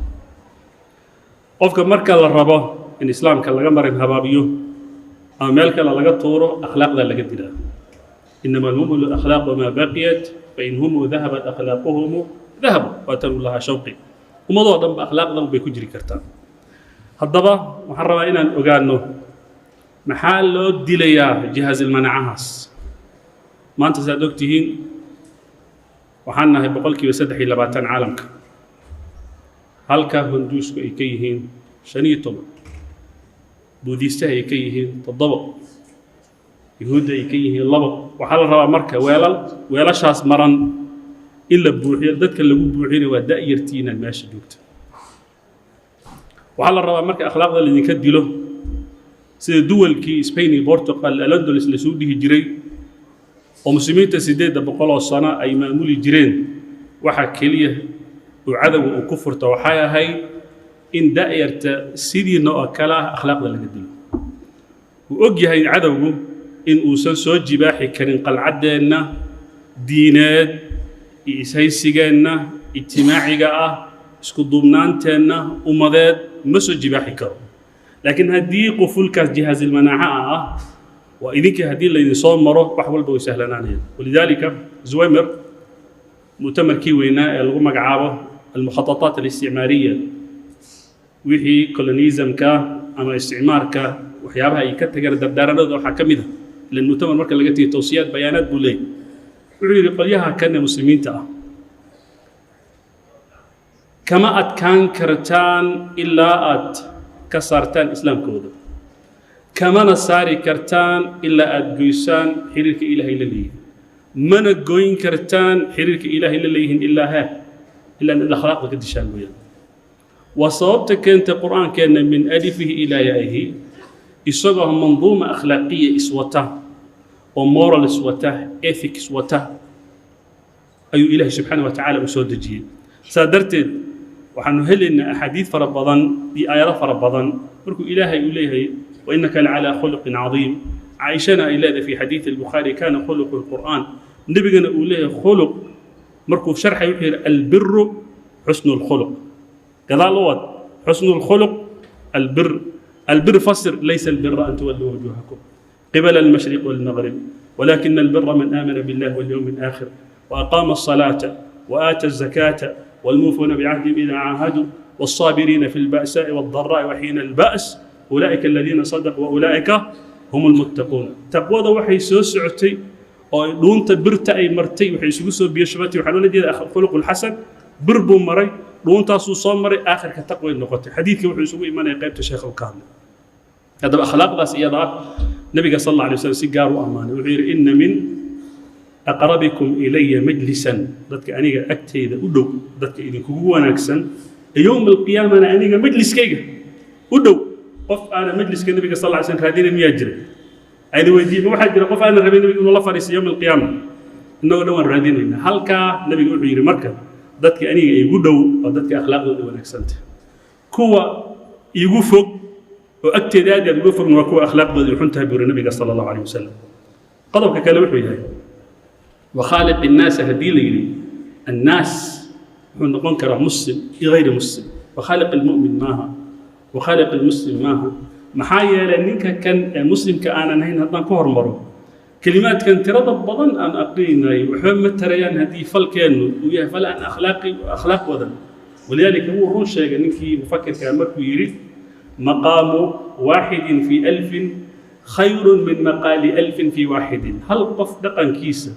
Qofka marka la rabo in islaamka laga marin habaabiyo ama meel kale laga tuuro, akhlaaqdaa laga dilaa. إنما المؤمن الأخلاق ما بقيت، فإن هم ذهبت أخلاقهم ذهبوا. Waatanuu lahaa shawqi ummadoo dhan ba akhlaaqdan bay ku jiri kartaa. Haddaba waxaan rabaa inaan ogaano maxaa loo dilayaa jihaazilmanacahaas. Maanta saad ogtihiin, waxaan nahay 23% caalamka, halka Hunduusku ay ka yihiin 15, Buudiistaha ay ka yihiin 7, Yuhuudda ay ka yihiin 2. Waxaa la rabaa marka weelal weelashaas maran in la buuxiyo. Dadka lagu buuxina waa da'yartiina meesha joogta. Waxaa la rabaa marka akhlaaqda laydinka dilo, sida duwalkii Spain iyo Portugal, Al-Andalus lasuu dhihi jiray, oo muslimiinta 800 oo sano ay maamuli jireen. Waxa keliya uu cadowga uu ku furto waxay ahayd in da'yarta sidiina oo kale ah akhlaaqda laga dilo. Wuu og yahay cadowgu in uusan soo jibaaxi karin qalcaddeenna diineed iyo ishaysigeenna ijtimaaciga ah, isku duubnaanteenna ummadeed ma soo jibaaxi karo. Laakiin haddii qufulkaas jihaazilmanaaca ah waa idinkii, haddii laydin soo maro, wax walba way sahlanaanayaan. Walidaalika Zwemer mu'tamarkii weynaa ee lagu magacaabo almukhatataat alisticmaariya, wixii colonialismka ama isticmaarka, waxyaabaha ay ka tageen dardaaranadooda waxaa ka mid ah, ilan mu'tamar marka laga tegay towsiyaad, bayaanaad buu leeyahy. Wuxuu yidhi: qolyaha kan ee muslimiinta ah kama adkaan kartaan ilaa aad ka saartaan islaamkooda, kamana saari kartaan ilaa aad goysaan xiriirka Ilaahay la leeyihin, mana goyn kartaan xiriirka Ilaahay la leeyihiin ilaa inaad akhlaaqda ka dishaan mooyaan. Waa sababta keentay Qur'aankeenna min alifihi ilaa yaa'ihi isagoo manduuma akhlaaqiya iswata oo moral iswata, ethics wata, ayuu Ilaahay subxaana wa tacaala u soo dejiyey. Saa darteed waxaanu helaynaa axaadiid fara badan iyo aayado fara badan markuu Ilaahay uu leeyahay "وإنك لعلى خلق عظيم". Caaishana ay leedahay fi xadiid Albukhaari "كان خلقه القرآن". Nebigana uu leeyahay khuluq markuu sharxay wuxuu yidhi "البر حسن الخلق". Gadaal u wad: xusnu lkhuluq albir. Albir fasir: "ليس البر أن تولوا وجوهكم قبل المشرق والمغرب ولكن البر من آمن بالله واليوم الآخر وأقام الصلاة وآتى الزكاة والموفون بعهدهم إذا عاهدوا والصابرين في البأساء والضراء وحين البأس أولئك الذين صدقوا وأولئك هم المتقون". Taqwada waxay soo socotay oo dhuunta birta ay martay, waxay isugu soo biyo shubatay, waxaa loola jeeda khuluqul xasan. Bir buu maray, dhuuntaasuu soo maray, aakhirka taqway noqotay. Xadiidkii wuxuu isugu imanaya qaybta sheekha uu ka hadlay. Haddaba akhlaaqdaas iyada ah nabiga sal alla alay wasalam si gaar u ammaanay. Wuxuu yidhi: "إن من أقربكم إلي مجلسا", dadka aniga agteyda u dhow, dadka idinkugu wanaagsan ee yowma alqiyaamana aniga majliskayga u dhow. Qof aana majliska nabiga sal lla slam raadinayn miyaa jira? Ayna weydiiye: ma waxaa jira qof aanan rabin nabiga inuu la fadhiisto yowma alqiyaama? Innagoo dhan waan raadinaynaa halkaa. Nabiga wuxuu yidhi marka: dadka aniga igu dhow waa dadka akhlaaqdooda wanaagsanta. Kuwa igu fog oo agteeda aad aad uga fogna waa kuwa akhlaaqdooda ay xun tahay, buu yidhi nabiga sala allahu alayh wasalam. Qodobka kale wuxuu yahay "وخالق الناس". Haddii la yidhi annaas, wuxuu noqon karaa muslim iyo hayri muslim. وخالق المؤمن maaha, وخالق المسلم maaha. Maxaa yeelay ninka kan ee muslimka aanan hayn, haddaan ku hormaro kelimaadkan tirada badan aan aqrinay, waxba ma tarayaan haddii falkeennu uu yahay fal aan akhlaaqi akhlaaq wadan. Walidaalika wuu run sheegay ninkii mufakirka markuu yidhi "مقام واحد في ألف خير من مقال ألف في واحد". Hal qof dhaqankiisa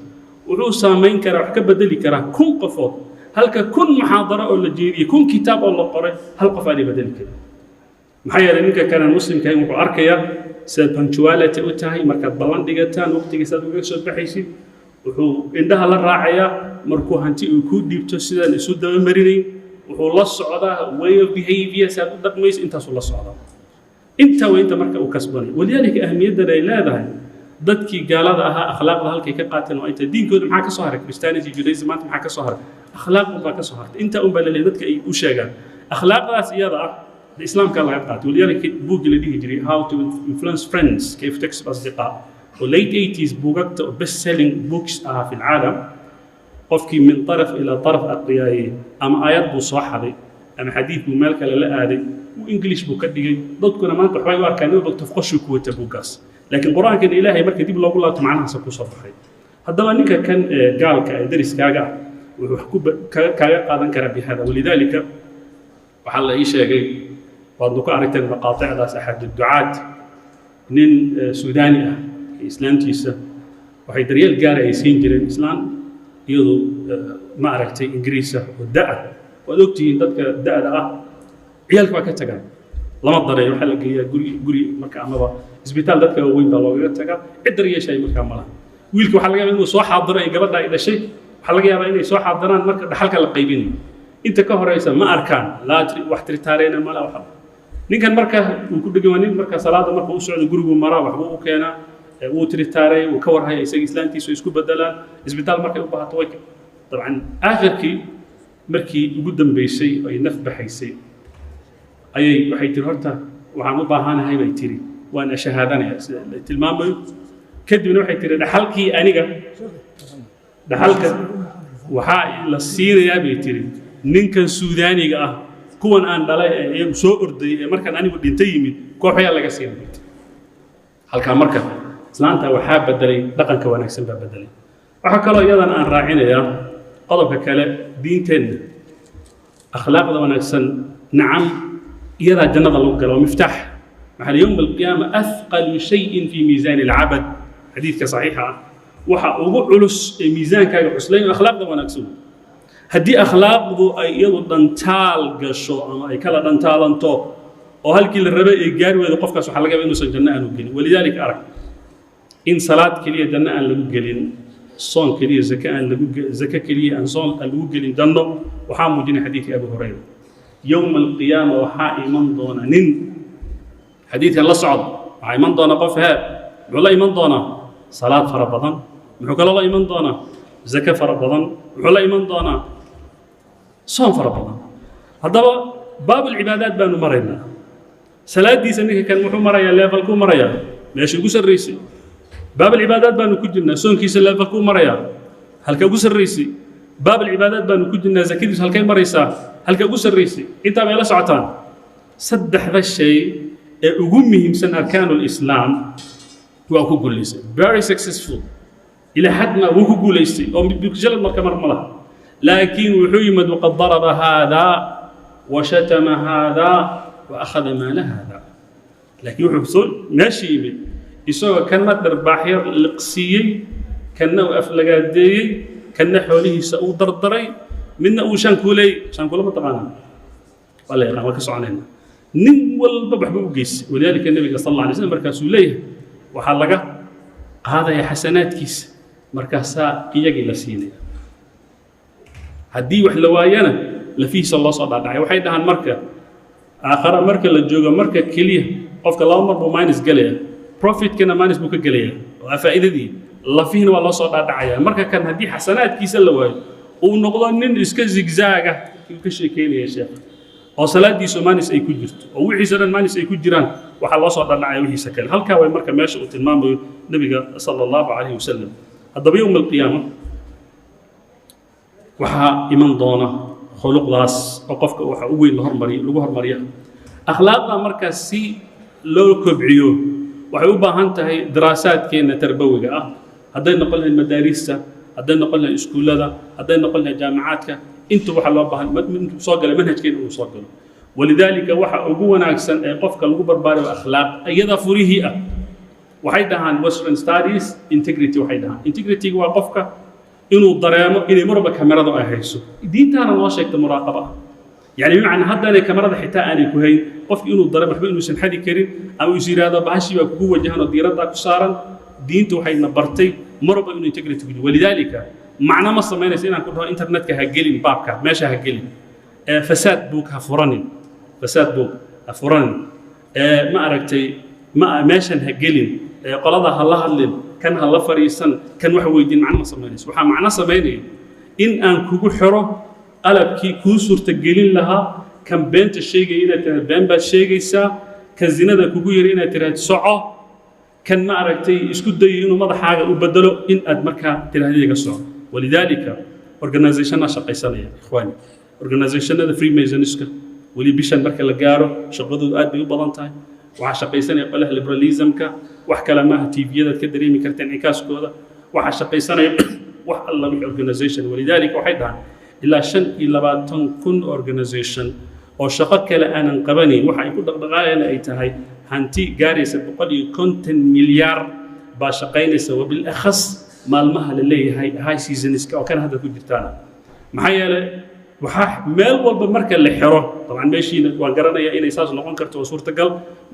wuxuu saamayn karaa, wax ka bedeli karaa 1000 qofood, halka 1000 muxaadaro oo la jeediyey, 1000 kitaab oo la qoray, hal qof aanay bedeli karin. Maxaa yeelay ninka kanaan muslimka ahayn wuxuu arkayaa sidaad punctuality u tahay, markaad ballan dhigataan waqtigiisaad uga soo baxaysid. Wuxuu indhaha la raacayaa markuu hanti uu kuu dhiibto sidaan isu dabamarinayn. Wuxuu la socdaa way of behavior, si aad u dhaqmayso, intaasuu la socdaa. Intaa waa inta marka uu kasbanay. Walidaalika ahmiyaddan ay leedahay, dadkii gaalada ahaa akhlaaqda halkay ka qaateen waa inta. Diinkooda maxaa ka soo haray? Christianity, Judaism maanta maxaa ka soo haray? Akhlaaq unbaa ka soo hartay. Intaa unbaa la leeyahay dadka ay u sheegaan. Akhlaaqdaas iyada ah islaamka laga qaatay. Walidaalika buuggii la dhihi jiray How to Influence Friends, كيف تكسب أصدقاء, oo late 80s buugagta oo best selling books ahaa fi alcaalam, qofkii min طرف إلى طرف aqriyaayey ama aayad buu soo xaday ama xadiid buu meel kale la aaday, uu English buu ka dhigay. Dadkuna maanta waxbay u arkaan inuu doctor qoshuu ku wata buuggaas, laakiin Qur-aankan Ilaahay marka dib loogu laabto macnahaasa ku soo baxay. Haddaba ninka kan gaalka ee dariskaaga ah wuxuu wax ku kaaga qaadan karaa bihada. Walidaalika waxaa la ii sheegay, waadnu ku aragteen maqaaticdaas, axad ducaad, nin Suudaani ah islaamtiisa. Waxay daryeel gaara ay siin jireen islaan iyadu, ma aragtay, Ingiriisa oo da'. Waad ogtihiin, dadka da'da ah ciyaalka waa ka tagaan, lama dareeyo. Waxaa la geeyaa guri marka amaba isbitaal dadka waaweyn baa loogaga tagaa. Cid daryeeshay markaa malaha. Wiilka waxaa laga yaabaa inuu soo xaadiro ay gabadha ay dhashay, waxaa laga yaabaa inay soo xaadiraan marka dhaxalka la qaybinayo. Inta ka horeysa ma arkaan, laa wax tiritaareyna mala. Waxa ninkan marka uu ku dhegan waa nin marka salaada marka u socdo gurigu maraa, waxbuu u keenaa, wuu tiritaaray, wuu ka warhaya. Isaga islaantiisu isku bedelaan, isbitaal markay u baahato way. Dabcan aakhirkii markii ugu dambeysay ay naf baxaysay ayay waxay tiri, "Horta waxaan u baahanahay," bay tiri, "waan shahaadanaya," sida la tilmaamayo. Kadibna waxay tiri, "Dhaxalkii aniga, dhaxalka waxaa la siinayaa," bay tiri, "ninkan Suudaaniga ah. Kuwan aan dhalay ee iyagu soo ordayay ee markaan anigu dhintay yimid, kooxayaa laga siinay," bay tiri. Halkaa marka islaanta waxaa bedelay dhaqanka wanaagsan baa bedelay. Waxaa kaloo iyadan aan raacinayaa qodobka kale, diinteenna akhlaaqda wanaagsan, nacam, iyadaa jannada lagu gala, waa miftaax. Maxaa يوم القيامة أثقل شيء في ميزان العبد, xadiidka saxiixa ah, waxa ugu culus ee miisaankaaga cuslayn akhlaaqda wanaagsan. Haddii akhlaaqdu ay iyadu dhantaal gasho ama ay kala dhantaalanto oo halkii la rabay ay gaari weydo, qofkaas waxaa laga yaaba inuusan janno aanu gelin. ولذلك arag in salaad keliya janno aan lagu gelin, soon keliya, zake aan lagu, zake keliya aan soon aan lagu gelin janno. Waxaa muujinay xadiidkii Abu Hurayra. Yowma alqiyaama waxaa iman doona nin, xadiidkan la socda, waxaa iman doona qof hee. Muxuu la iman doonaa? Salaad fara badan. Muxuu kaloo la iman doonaa? Zake fara badan. Muxuu la iman doonaa? Soon fara badan. Haddaba baabulcibaadaat baanu maraynaa. Salaadiisa ninka kan muxuu marayaa? Levelkuu marayaa meesha ugu sarraysay. Baabulcibaadaat baanu ku jirnaa. Soonkiisa levelkuu marayaa halka ugu sarraysay. Baabulcibaadaat baanu ku jirnaa. Zakadiisu halkay maraysaa? Halka ugu sarraysay. Intaa bay la socotaan. Saddexda shay ee ugu muhiimsan arkaanu lislaam waa ku guulaystay, very successful, ilaa xad ma wuu ku guulaystay oo jalad marka mar ma laha. Laakiin wuxuu yimid وقد ضرب هذا وشتم هذا وأخذ مال هذا. Laakiin wuxuu soo meesha yimid isagoo kanna dharbaaxyo liqsiiyey, kanna uu aflagaadeeyey, kanna xoolihiisa uu dardaray, midna uu shaankuuley. Shaankuule ma taqaanaa? Waa la yaqaan, waa ka soconayna. Nin walba waxba u geystay. ولذلك nabiga صلى الله عليه وسلم markaasuu leeyahay, waxaa laga qaadaya xasanaadkiisa, markaasaa iyagii la siinaya. Haddii wax la waayana, lafihiisa loo soo dhaadhacay. Waxay dhahaan marka aakhara marka la joogo, marka keliya qofka laba mar buu minus gelaya. Profitkana minus buu ka gelaya, waa faa'iidadii. Lafihiina waa loo soo dhaadhacaya. Marka kan haddii xasanaadkiisa la waayo, uu noqdo nin iska zigzaaga uu ka sheekeynaya sheekha, oo salaadiisu minus ay ku jirto, oo wixiisa dhan minus ay ku jiraan, waxaa loo soo dhaadhacaya wixiisa kale. Halkaa way marka meesha uu tilmaamayo nabiga صلى الله عليه وسلم. Haddaba يوم القيامة waxaa iman doona khuluqdaas oo qofka waxa u weyn la hormariyo, lagu hormariya akhlaaqda. Markaas si loo kobciyo waxay u baahan tahay daraasaadkeenna tarbawiga ah, hadday noqon lahayd madaarista, hadday noqon lahayd iskuullada, hadday noqon lahayd jaamacaadka, intu waxa loo baahan intuu soo galay manhajkeena uu soo galo. ولذلك waxa ugu wanaagsan ee qofka lagu barbaariyo akhlaaq, iyada furihii ah. Waxay dhahaan Western studies integrity. Waxay dhahaan integrity waa qofka inuu dareemo inay marba kameradu ay hayso. Diintaana noo sheegta muraaqaba ah, يعني بمعنى haddaanay kamerada xitaa aanay ku hayn, qofki inuu dareemo waxba inuusan xadi karin ama is yidhaahdo bahashii baa kugu wajahan oo diiraddaa ku saaran. Diinta waxayna bartay marba inuu integrity ku jiro. ولذلك macno ma samaynaysa inaan ku dhaho internetka ha gelin, baabka meesha ha gelin, ee fasaad buug ha furanin, fasaad buug ha furanin, ee ma aragtay, ma meeshan ha gelin, ee qolada ha la hadlin, kan ha la fadhiisan, kan wax weydiin, macno ma samaynayso. Waxaa macno samaynaya in aan kugu xiro qalabkii kuu suurtagelin lahaa kan beenta sheegaya inaad tiraahdo been baad sheegaysaa, kan zinada kugu yiri inaad tiraahdo soco, kan ma aragtay isku dayo inuu madaxaaga u bedelo in aad markaa tiraahdo iga soco. ولذلك organizationna shaqaysanaya, ikhwaani, organizationada Freemasonska weli bishan marka la gaaro shaqadoodu aad bay u badan tahay. Waxaa shaqaysanaya qolaha liberalismka, wax kale maaha, tviyadaad ka dareemi karta incikaaskooda. Waxaa shaqaysanaya wax alla wixii organization. ولذلك waxay dhahaan ilaa 25,000 organization oo shaqo kale aanan qabanayn, waxa ay ku dhaqdhaqaayana ay tahay hanti gaaraysa 150 milyaar baa shaqaynaysa, وبالأخص Maalmaha la leeyahay high seasonska oo kan hadda ku jirtaana, maxaa yeelay waxaa meel walba marka la xiro, dabcan meeshiina waan garanayaa inay saas noqon karto, waa suurtagal.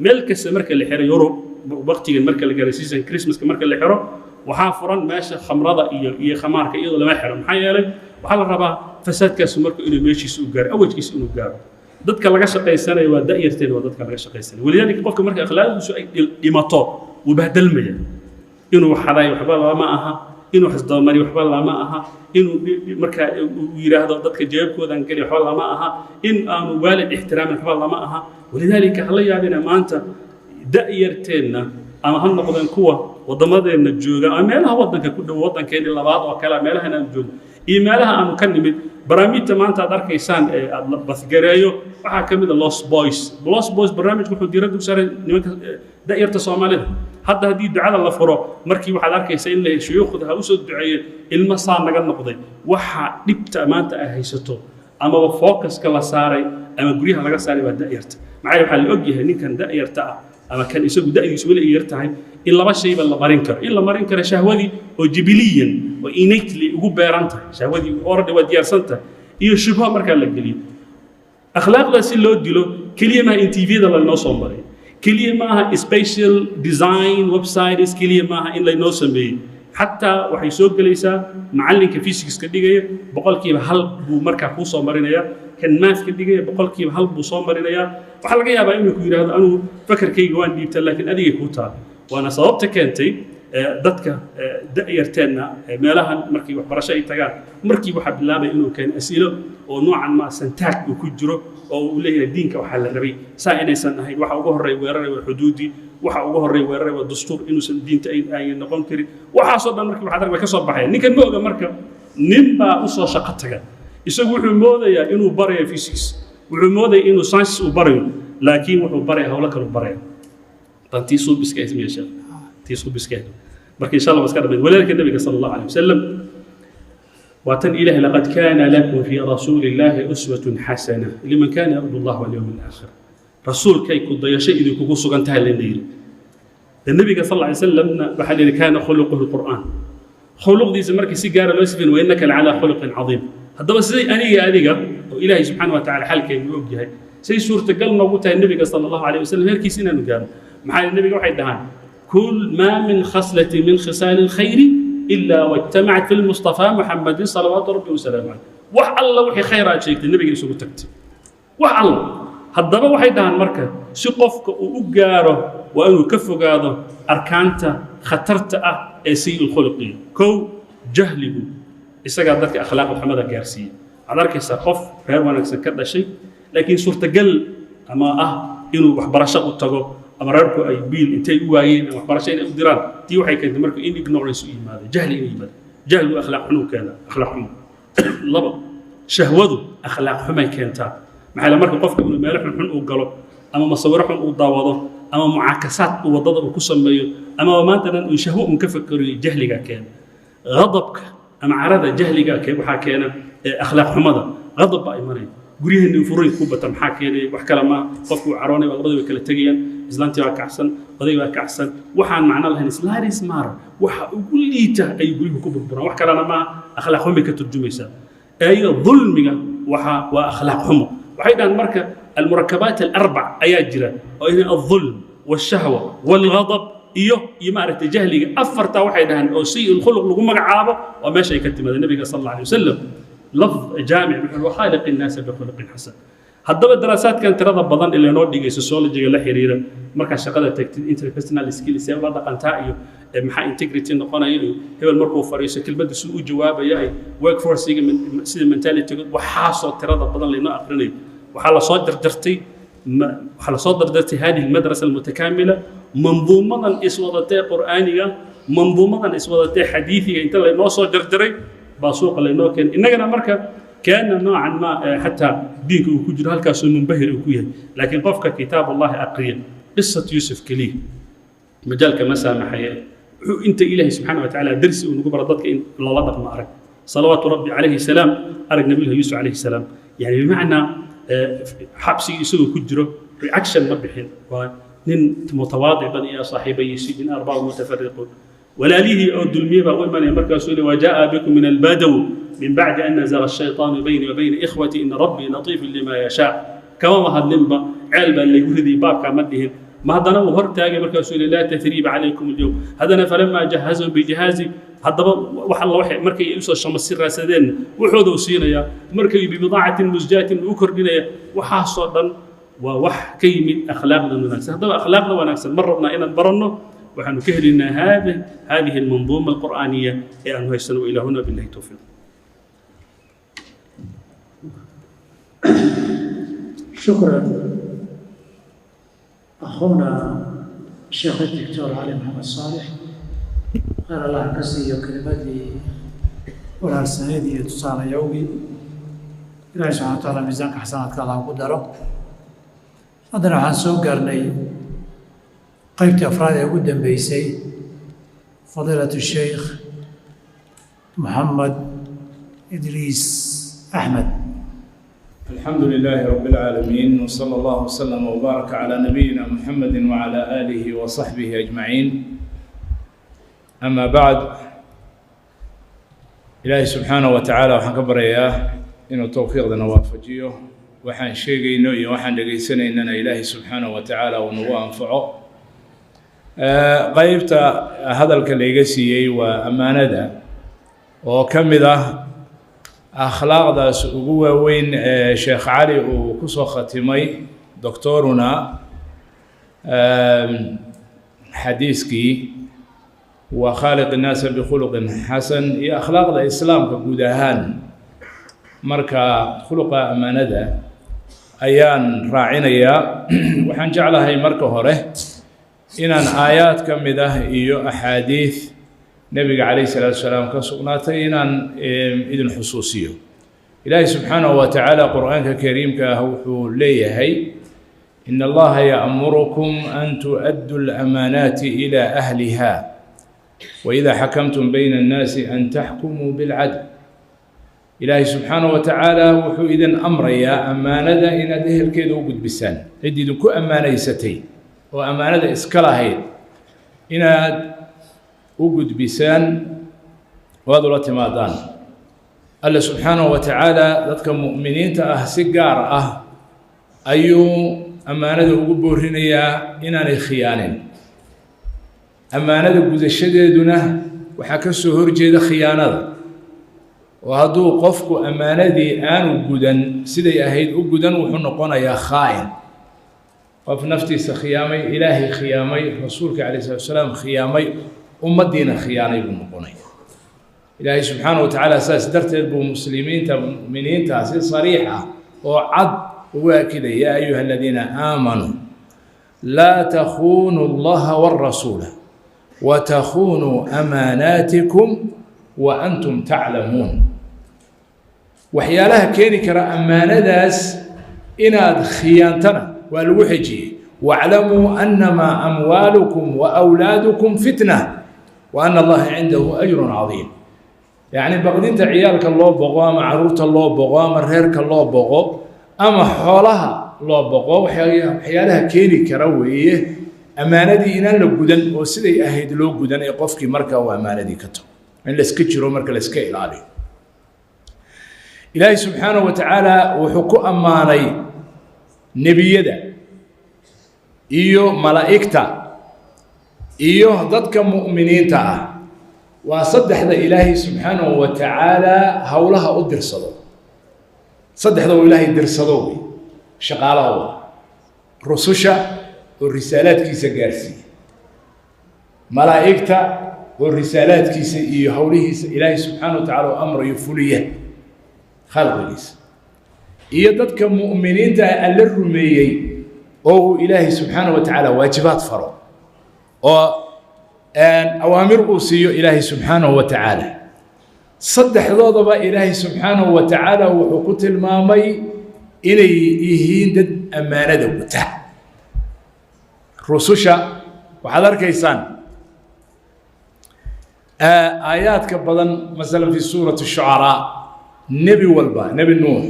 Meel kasta marka la xiro Yurub waqtigan marka la garo season Christmaska, marka la xiro waxaa furan meesha khamrada iyo khamaarka, iyadoo lama xiro. Maxaa yeelay waxaa la rabaa fasaadkaasu marka inuu meeshiisa u gaaro, awajkiisa inuu gaaro. Dadka laga shaqaysanaya waa da'yarteen, waa dadka laga shaqaysanaya. ولذلك qofka marka akhlaaqdiisu ay dhimato wuu bahdalmaya. Inuu xaday waxba lama aha, inuu xisdabamari waxba lama aha, inuu markaa uu yidhaahdo dadka jeebkoodan geli waxba lama aha, in aanu waalid ixtiraamin waxba lama aha. ولذلك hala yaabina maanta da'yarteenna, ama ha noqdeen kuwa waddamadeenna jooga ama meelaha waddanka ku dhow, waddankeeni labaad oo kale, meelahan aanu joogno iyo meelaha aanu ka nimid. Barnaamijta maanta aad arkaysaan ee aad la basgareeyo waxaa ka mid a Lost Boys. Lost Boys barnaamijku wuxuu diiradda u saaray nimanka da'yarta Soomaalida. Hadda haddii ducada la furo markii waxaad arkaysaa in la shuyuukhda ha usoo duceeyeen ilmo saa naga noqday. Waxa dhibta maanta ay haysato amaba focuska la saaray ama guryaha laga saaray waa da'yarta. Maxaa yeele waxaa la ogyahay ninkan da'yarta ah ama kan isagu da'diisu weli ay yar tahay in laba shayba la marin karo, in la marin karo shahwadii oo jibiliyan oo innately ugu beeran tahay, shahwadii already waa diyaarsan tahay, iyo shubho markaa la geliyo. Akhlaaqda si loo dilo keliya maaha in TV-da laynoo soo maray, keliya maaha special design websites, keliya maaha in laynoo sameeyey. Xataa waxay soo gelaysaa macallinka physicska dhigaya, 1% buu markaa kuu soo marinayaa. Kan mathka dhigaya 1% buu soo marinayaa. Waxaa laga yaabaa inuu ku yidhaahdo anugu fakarkayga waan dhiibtaa, laakiin adigay kuu taal. Waana sababta keentay dadka da'yarteenna meelahan markii waxbarasho ay tagaan, markii waxaa bilaabaya inuu keeno as'ilo oo noocan ma santaag uu ku jiro oo uu leeyahay diinka waxaa la rabay saa inaysan ahayn. Waxa ugu horreeya weeraray waa xuduudii, waxa ugu horreeya weeraray waa dastuur, inuusan diinta aynan noqon karin. Waxaasoo dhan markii waxaad way ka soo baxaya. Ninkan ma oga marka nin baa u soo shaqo taga. Isagu wuxuu moodayaa inuu barayo physics, wuxuu moodaya inuu sciences uu barayo, laakiin wuxuu baraya howlo kaluu baraya. Tan tii suubiska ismiya sheekh, tii suubiska. Marka insha Allah waa iska dhamayn. Walaalka nabiga sala Allahu alayh wasalam waa tan Ilahi: لقد كان لكم في رسول الله أسوة حسنة لمن كان يرجو الله واليوم الآخر. Rasuulkay ku dayasho idinkugu sugan tahay layna yidhi. Nabiga sal alla alay wasalamna waxaa la yidhi كان خلقه القرآن. Khuluqdiisa markii si gaara loo sifin: وإنك لعلى خلق عظيم. Haddaba siday aniga adiga oo Ilaahay subxaana wa tacala xalkeenu og yahay say suurtagal noogu tahay nebiga sala Allahu alayh wasalam heerkiisa inaanu gaarno? Maxaa yeele nebiga waxay dhahaan: كل ما من خصلة من خصال الخير إلا واجتمعت في المصطفى محمد صلوات ربي وسلامه عليه. Wax alla wixii khayr aad sheegtay nebiga isugu tagtay, wax alla. Haddaba waxay dhahaan marka si qofka uu u gaaro waa inuu ka fogaado arkaanta khatarta ah ee سيء الخلق. Kow, jahligu isagaa dadka akhlaaqda xumada gaarsiiya. Waxaad arkaysaa qof reer wanaagsan ka dhashay, laakiin suurtagal ama ah inuu waxbarasho u tago ama reerku ay biil intay u waayeen ama waxbarasho inay u diraan. Tii waxay keentay marka in ignorance u yimaado, jahli inuu yimaado. Jahligu akhlaaq xumuu keena, akhlaaq xumo. Laba, shahwadu akhlaaq xumay keentaa. Maxaa yeele marka qofka inuu meelo xunxun uu galo ama masawiro xun uu daawado ama mucaakasaad uu waddada uu ku sameeyo ama maanta dhan uu shahwo uun ka fakeriyo, jahligaa keena. Ghadabka ama carada jahligaa waxaa keena akhlaaq xumada. Ghadab baa imanaya. Guryaheena in furooyinka ku bata maxaa keenaya? Wax kale maaha. Qofku uu caroonaya, waa labadii way kala tegayaan, islaantii baa kacsan, oday baa kacsan, waxaan macno lahayn islaaris maar waxa ugu liita ay guryuhu ku burburaan. Wax kalena maaha, akhlaaq xumay ka turjumaysaa. Ayaga dulmiga waxa waa akhlaaq xumo. Waxay dhahaan marka المركبات الأربع ayaa jira oo in الظلم والشهوة والغضب iyo maaragtay jahliga, afartaa waxay dhahaan oo سيء الخلق lagu magacaabo waa meesha ay ka timaada. Nabiga sal Alla alay wasalam lafd jaamic wuxuu: وخالق الناس بخلق حسن. Haddaba daraasaadkan tirada badan ee laynoo dhigay sociologyga la xiriira, markaa shaqada tagtid interpersonal skills ee ula dhaqantaa iyo maxaa integrity noqonaya iyo hebel markuu fadhiiso kelmadda siduu u jawaabaya ay workforcega sida mentalityga, waxaasoo tirada badan laynoo aqrinayo, waxaa lasoo dardartay هذه المدرسة المتكاملة, manduumadan iswadatee qur'aaniga, manduumadan iswadatee xadiidiga, inta laynoo soo jarjaray baa suuqa laynoo keenay. Innagana marka keena noocan ma xataa diinka uu ku jiro halkaasuu munbahir uu ku yahay. Laakiin qofka kitaab Allahi aqriya, qisat Yuusuf keliya majaalka ma saamaxaye, wuxuu inta Ilaahay subxaana wa tacaala darsi uu nagu baro dadka in loola dhaqmo. Arag salawaatu rabbi calayhi salaam, arag nabiyullahi Yuusuf calayhi salaam, yani bimacnaa xabsigii isagoo ku jiro reaction ma bixin. Waa nin mutawaadic badan. يا صاحبي السجن أرباب متفرقون. Walaalihii oo dulmiye baa u imanaya. Markaasuu yidhi: "Wajaa bikum min albadaw min bacdi an nazaga ashaytaanu bayni wa bayna ikhwati, ina rabbii latiifun lima yashaa." Kamama hadlinba, ceel baa laygu riday baabkaa ma dhihin. Ma haddana uu hor taagay. Markaasuu yidhi: "Laa tathriiba calaykum alyowm." Haddana falamaa jahazahum bijahaazi, haddaba wax alla waxay markay usoo shamasi raadsadeen wuxooda uu siinayaa, markay bibidaacatin musjaatin uu u kordhinaya. Waxaasoo dhan waa wax ka yimid akhlaaqdan wanaagsan. Haddaba akhlaaqda wanaagsan ma rabnaa inaan baranno, waxaanu ka helaynaa hadihi almanduuma alqur'aaniya ee aanu haysano. Ilaahuna billahi towfiiq. شكرا أخونا الشيخ الدكتور علي محمد صالح، khayr Allah ka siiyo kelimadii walaalsaneed iyo tusaalayowgii. Ilaahay subxana wa taala miisaanka xasanaadka Allah ku daro. Haddana waxaan soo gaarnay qaybtii afraad ee ugu dambeysay, fadiilatu sheikh Maxamed Idriis Axmed. الحمد لله رب العالمين، وصلى الله وسلم وبارك على نبينا محمد وعلى آله وصحبه أجمعين، أما بعد. إلهي سبحانه وتعالى waxaan ka baryayaa inuu towfiiqdana waafajiyo, waxaan sheegayno iyo waxaan dhegaysanaynana Ilaahay subxaanaه wa tacaala uu nagu anfaco. Qeybta hadalka layga siiyey waa ammaanada, oo ka mid ah akhlaaqdaas ugu waaweyn ee Sheekh Cali uu ku soo khatimay doctoruna xadiiskii waa "khaaliq innaasa bikhuluqin xasan" iyo akhlaaqda islaamka guud ahaan. Marka khuluqa ammaanada ayaan raacinayaa. Waxaan jeclahay marka hore inaan aayaad ka mid ah iyo axaadiid nebiga calayh salaatu salaam ka sugnaatay inaan idin xusuusiyo. Ilaahi subxaanahu wa tacaala Qur'aanka kariimka ah wuxuu leeyahay: "In Allaha ya'murukum an tu'addu lamaanaati ilaa ahliha waida xakamtum bayna annaasi an taxkumuu bilcadl." Ilaahay subxaanahu wa tacaala wuxuu idin amrayaa ammaanada inaad ehelkeeda u gudbisaan, cid idinku ammaanaysatay oo ammaanada iska lahayd inaad u gudbisaan oo aad ula timaadaan. Alle subxaanahu wa tacaala dadka mu'miniinta ah si gaar ah ayuu ammaanada ugu boorinayaa inaanay khiyaanin. Ammaanada gudashadeeduna waxaa ka soo horjeeda khiyaanada, oo hadduu qofku ammaanadii aanu gudan siday ahayd u gudan, wuxuu noqonayaa khaa'in, qof naftiisa khiyaamay, Ilaahay khiyaamay, rasuulka calayh salatu salaam khiyaamay, ummaddiina khiyaanay buu noqonaya. Ilaahay subxaana wa tacaala saas darteed buu muslimiinta mu'miniinta si sariix ah oo cad ugu akidaya: "Yaa ayuha aladiina aamanuu laa takhunuu Allaha wاrasuula watakhunuu amaanaatikum wa antum taclamuun." Waxyaalaha keeni kara ammaanadaas inaad khiyaantana waa lagu xejiyey: "Wاclamuu annamaa amwaalukum waأwlaadukum fitna wa ana Allaha cindahu ajru cadiim." Yacni baqdinta ciyaalka loo boqo ama caruurta loo boqo ama reerka loo boqo ama xoolaha loo boqo, waxyaalaha keeni kara weeye ammaanadii inaan la gudan oo siday ahayd loo gudan ee qofkii marka uu ammaanadii ka tago, in layska jiro, marka layska ilaaliyo. Ilaahay subxaanahu wa tacaala wuxuu ku ammaanay nebiyada iyo malaa'igta iyo dadka mu'miniinta ah. Waa saddexda Ilaahay subxaanahu wa tacaala howlaha u dirsado, saddexda uu Ilaahay dirsado wey shaqaalahooda: rususha oo risaalaadkiisa gaarsiiya, malaa'igta oo risaalaadkiisa iyo howlihiisa Ilaahay subxaana wa tacala u amrayo fuliya khalqigiisa, iyo dadka mu'miniinta ah Alla rumeeyey oo uu Ilaahay subxaana wa tacaala waajibaad faro oo awaamir uu siiyo Ilaahay subxaanahu wa tacaala. Saddexdoodaba Ilaahay subxaanahu wa tacaala wuxuu ku tilmaamay inay yihiin dad ammaanada guta. Rususha waxaad arkaysaan aayaadka badan, masalan fi suurati Shucaraa, nebi walba, Nebi Nuux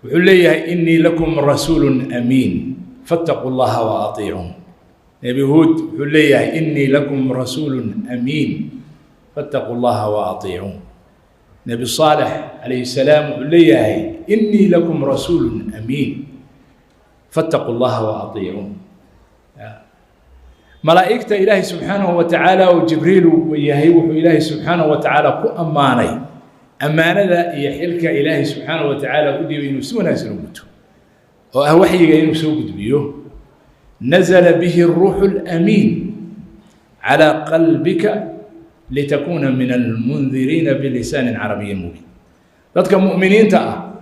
wuxuu leeyahay: "Inii lakum rasuulu amiin fattaquu Llaha wa atiicuun." Nebi Huud wuxuu leeyahay inii lakum rasuulu amiin fattaquu llaha wa atiicuun. Nebi Saalex calayhi salaam wuxuu leeyahay inii lakum rasuulu amiin fattaquu llaha wa atiicuun. Malaa'igta Ilaahay subxaanahu wa tacaala oo Jibriil uu yahay wuxuu Ilaahay subxaanahu wa tacaala ku ammaanay ammaanada iyo xilka Ilaahay subxaanahu wa tacaala u dhiibay inuu si wanaagsan u guto, oo ah waxyiga inuu soo gudbiyo. Nazala bihi الruuxu الأmiin calى qalbika litakuuna min almundiriina bilisaanin carabiyin mubiin. Dadka mu'miniinta ah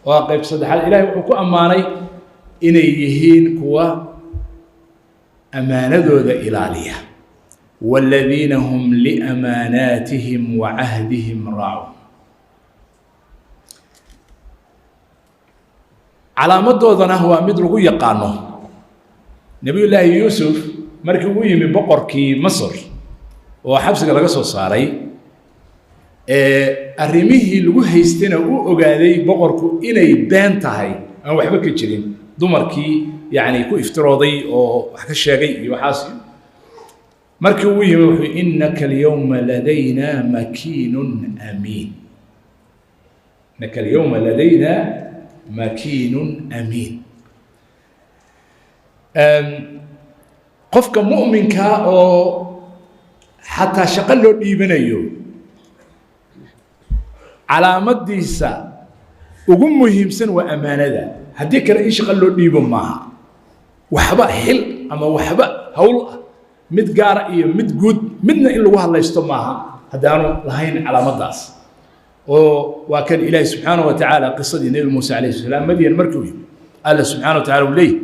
waa qayb saddexaad. Ilahay wuxuu ku ammaanay inay yihiin kuwa ammaanadooda ilaaliya, waaladiina hum liamaanaatihim wa cahdihim raacuun. Calaamadoodana waa mid lagu yaqaano. Nebiyullaahi Yuusuf markii uu yimi boqorkii Masr oo xabsiga laga soo saaray, arrimihii lagu haystayna uu ogaaday boqorku inay been tahay, aan waxba ka jirin, dumarkii yacni ku iftirooday oo wax ka sheegay iyo waxaas, markii uu yimi wuxuu innaka alyawma ladayna makiinun amiin, innaka alyawma ladayna makiinun amiin. Qofka mu'minka oo xataa shaqo loo dhiibanayo, calaamadiisa ugu muhiimsan waa ammaanada. Haddii kale in shaqo loo dhiibo maaha, waxba xil ama waxba hawl ah, mid gaara iyo mid guud midna in lagu hadlaysto maaha haddaanu lahayn calaamaddaas. Oo waa kan Ilaahi subxaanahu wa tacaala qisadii Nebi Muuse calayhi salaam Madyan markuu yimi, Alla subxaana wa tacala uu leeyahy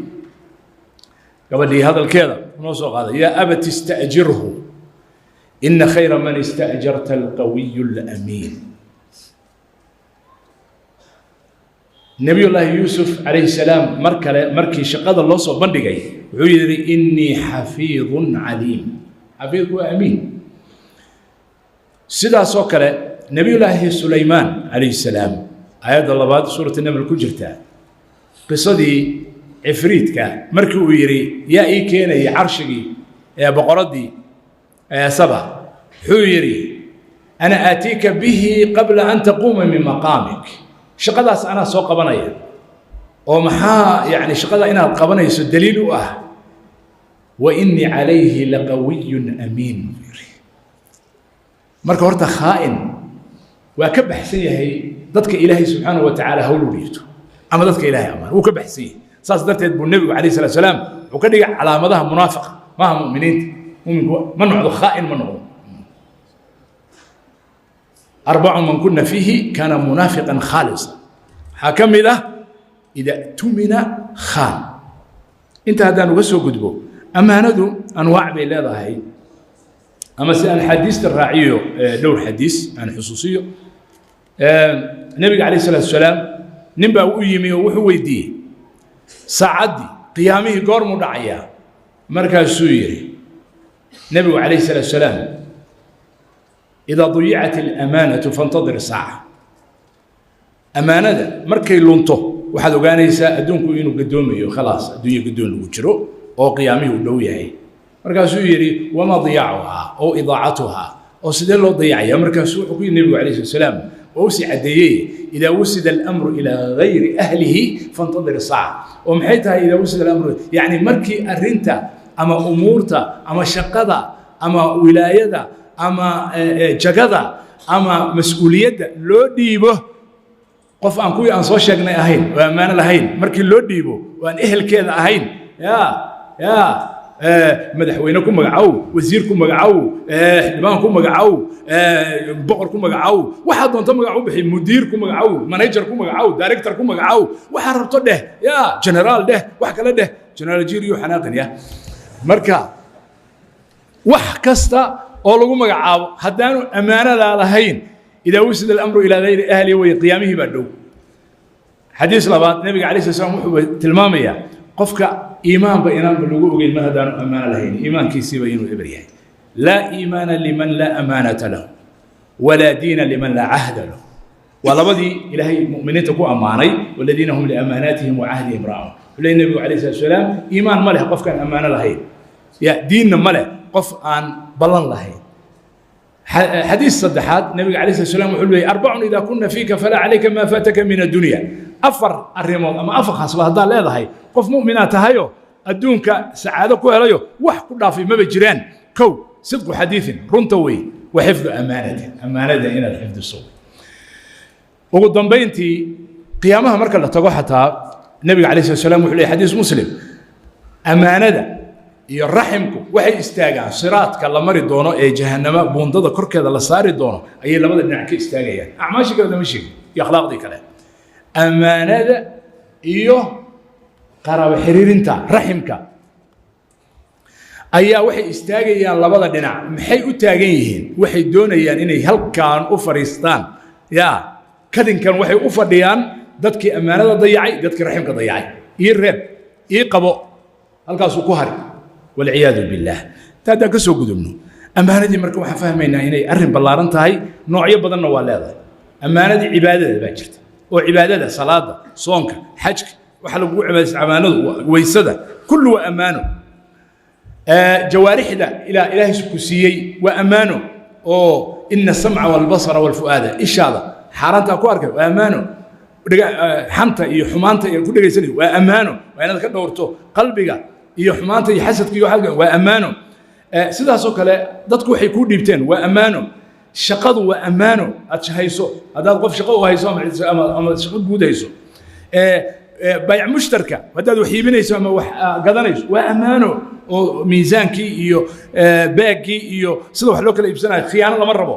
gabadhii hadalkeeda noo soo qaaday: yaa abati ista'jirhu ina khayra man ista'jarta alqawiyu alamiin. Nebiyullaahi Yuusuf calayhi salaam mar kale markii shaqada loo soo bandhigay wuxuu yidhi inii xafiidun caliim. Xafiidku waa amiin. Sidaasoo kale Nebiyullaahi Sulaymaan calayhi salaam, aayadda labaad suurati Naml ku jirtaa, qisadii cifriidka markii uu yidhi yaa ii keenaya carshigii ee boqoraddii Saba, wuxuu yidhi ana aatiika bihi qabla an taquuma min maqaamik. Shaqadaas anaa soo qabanaya. Oo maxaa yani shaqada inaad qabanayso daliil u ah? Wa inii calayhi laqawiyun amiin, buu yidhi. Marka horta khaa'in waa ka baxsan yahay dadka Ilaahay subxaanahu wa tacaala hawl u dhiibto ama dadka Ilaahay amaan, wuu ka baxsan yahay. Saas darteed buu Nebigu calayhi salatu salaam wuxuu ka dhigay calaamadaha munaafiqa, maaha mu'miniinta. Mu'minku ma noqdo khaa'in, ma noqdo. Arbacu man kuna fiihi kaana munaafiqan khaalisa, waxaa ka mid ah ida tumina khaan. Inta haddaan uga soo gudbo, ammaanadu anwaac bay leedahay, ama si aan xadiista raaciyo dhowr xadiis aan xusuusiyo. Nebiga calayh salatu salaam nin baa u yimi oo wuxuu weydiiyey saacaddii qiyaamihii goormuu dhacayaa. Markaasuu yidhi nebigu calayhi salaatu salaam: idaa dayicat alamaanatu fantadir saaca. Amaanada markay lunto waxaad ogaanaysaa adduunku inuu gadoomayo, khalaas adduunya gadoon lagu jiro oo qiyaamihii uu dhow yahay. Markaasuu yidhi: wamaa diyaacuhaa oo idaacatuhaa, oo sidee loo dayacaya? Markaasuu wuxuu ku yidhi nebigu calayhi salatu salaam oo usii caddeeyey: idaa wusida alamru ilaa gayri ahlihi fantadir saaca. Oo maxay tahay idaa wusida alamru? Yacni markii arrinta ama umuurta ama shaqada ama wilaayada ama jagada ama mas-uuliyadda loo dhiibo qof aan kuwii aan soo sheegnay ahayn oo ammaano lahayn, markii loo dhiibo oo aan ehelkeeda ahayn, ya ya madaxweyne ku magacow, wasiir ku magacow, xildhibaan ku magacow, boqor ku magacow, waxaa doonto magac u bixi, mudiir ku magacow, manager ku magacow, director ku magacow, waxaa rabto dheh, ya generaal dheh, wax kale dheh, generaal jiriyo xanaaqin ya. Marka wax kasta oo lagu magacaabo haddaanu ammaanadaa lahayn, idaa wusida alamru ilaa gayri ahli way, qiyaamihii baa dhow. Xadiis labaad, nebiga calayhi sala slam wuxuu tilmaamayaa qofka iimaanba inaanba lagu ogeyn mar haddaanu ammaano lahayn, iimaankiisiiba inuu eber yahay. Laa iimaana liman laa amaanata lahu walaa diina liman laa cahda lahu. Waa labadii Ilaahay mu'miniinta ku ammaanay, waladiina hum liamaanaatihim wa cahdihim raacuun. Wuxuu leeyay nebigu calayhi salatu salaam: iimaan ma leh qofkaan ammaano lahayn. Ya diinna ma leh qof aan ballan lahayn. Xadiis saddexaad, nabiga calayhi salatu salaam wuxuu leeyahy: arbacun idaa kunna fiika falaa calayka maa faataka min addunya. Afar arrimood ama afar khasba haddaad leedahay, qof mu'minaa tahayo, adduunka sacaado ku helayo, wax ku dhaafay maba jiraan. Kow, sidqu xadiiin, runta wey, wa xifdu amaanatin, amaanada inaad xifdiso. Ugu dambayntii, qiyaamaha marka la tago xataa, nabiga calayhi salatu salaam wuxuu leeyahy, xadiis Muslim, amaanada iyo raximku waxay istaagaan siraadka la mari doono ee jahannama buundada korkeeda la saari doono, ayay labada dhinac ka istaagayaan. Acmaashii kale lama sheegin iyo akhlaaqdii kale. Amaanada iyo qaraabo xiriirinta, raximka, ayaa waxay istaagayaan labada dhinac. Maxay u taagan yihiin? Waxay doonayaan inay halkaan u fadhiistaan, yaa kadinkan waxay u fadhiyaan dadkii ammaanada dayacay, dadkii raximka dayacay. Ii reeb, ii qabo, halkaasuu ku hari, walciyaadu billaah. Ta haddaan ka soo gudubno ammaanadii, marka waxaan fahmaynaa inay arrin ballaaran tahay, noocyo badanna waa leedahay. Ammaanadii cibaadada baa jirta, oo cibaadada salaada, soonka, xajka, waxa lagugu cibaadaysta ammaanadu, weysada, kullu waa ammaano. Jawaarixda ilaa Ilaahay ku siiyey waa ammaano, oo ina asamca walbasara walfu'aada, ishaada xaaraantaa ku arkay waa ammaano, xanta iyo xumaanta iyo ku dhegaysanayso waa ammaano, waa inaad ka dhowrto. Qalbiga iyo xumaanta iyo xasadka iyo waxaa waa ammaano. Sidaasoo kale dadku waxay kuu dhiibteen waa ammaano. Shaqadu waa ammaano aad shahayso, haddaad qof shaqo u hayso ama shaqo guud hayso. Bayc mushtarka, haddaad wax iibinayso ama wax gadanayso, waa ammaano, oo miisaankii iyo beeggii iyo sida wax loo kala iibsanayo khiyaano lama rabo.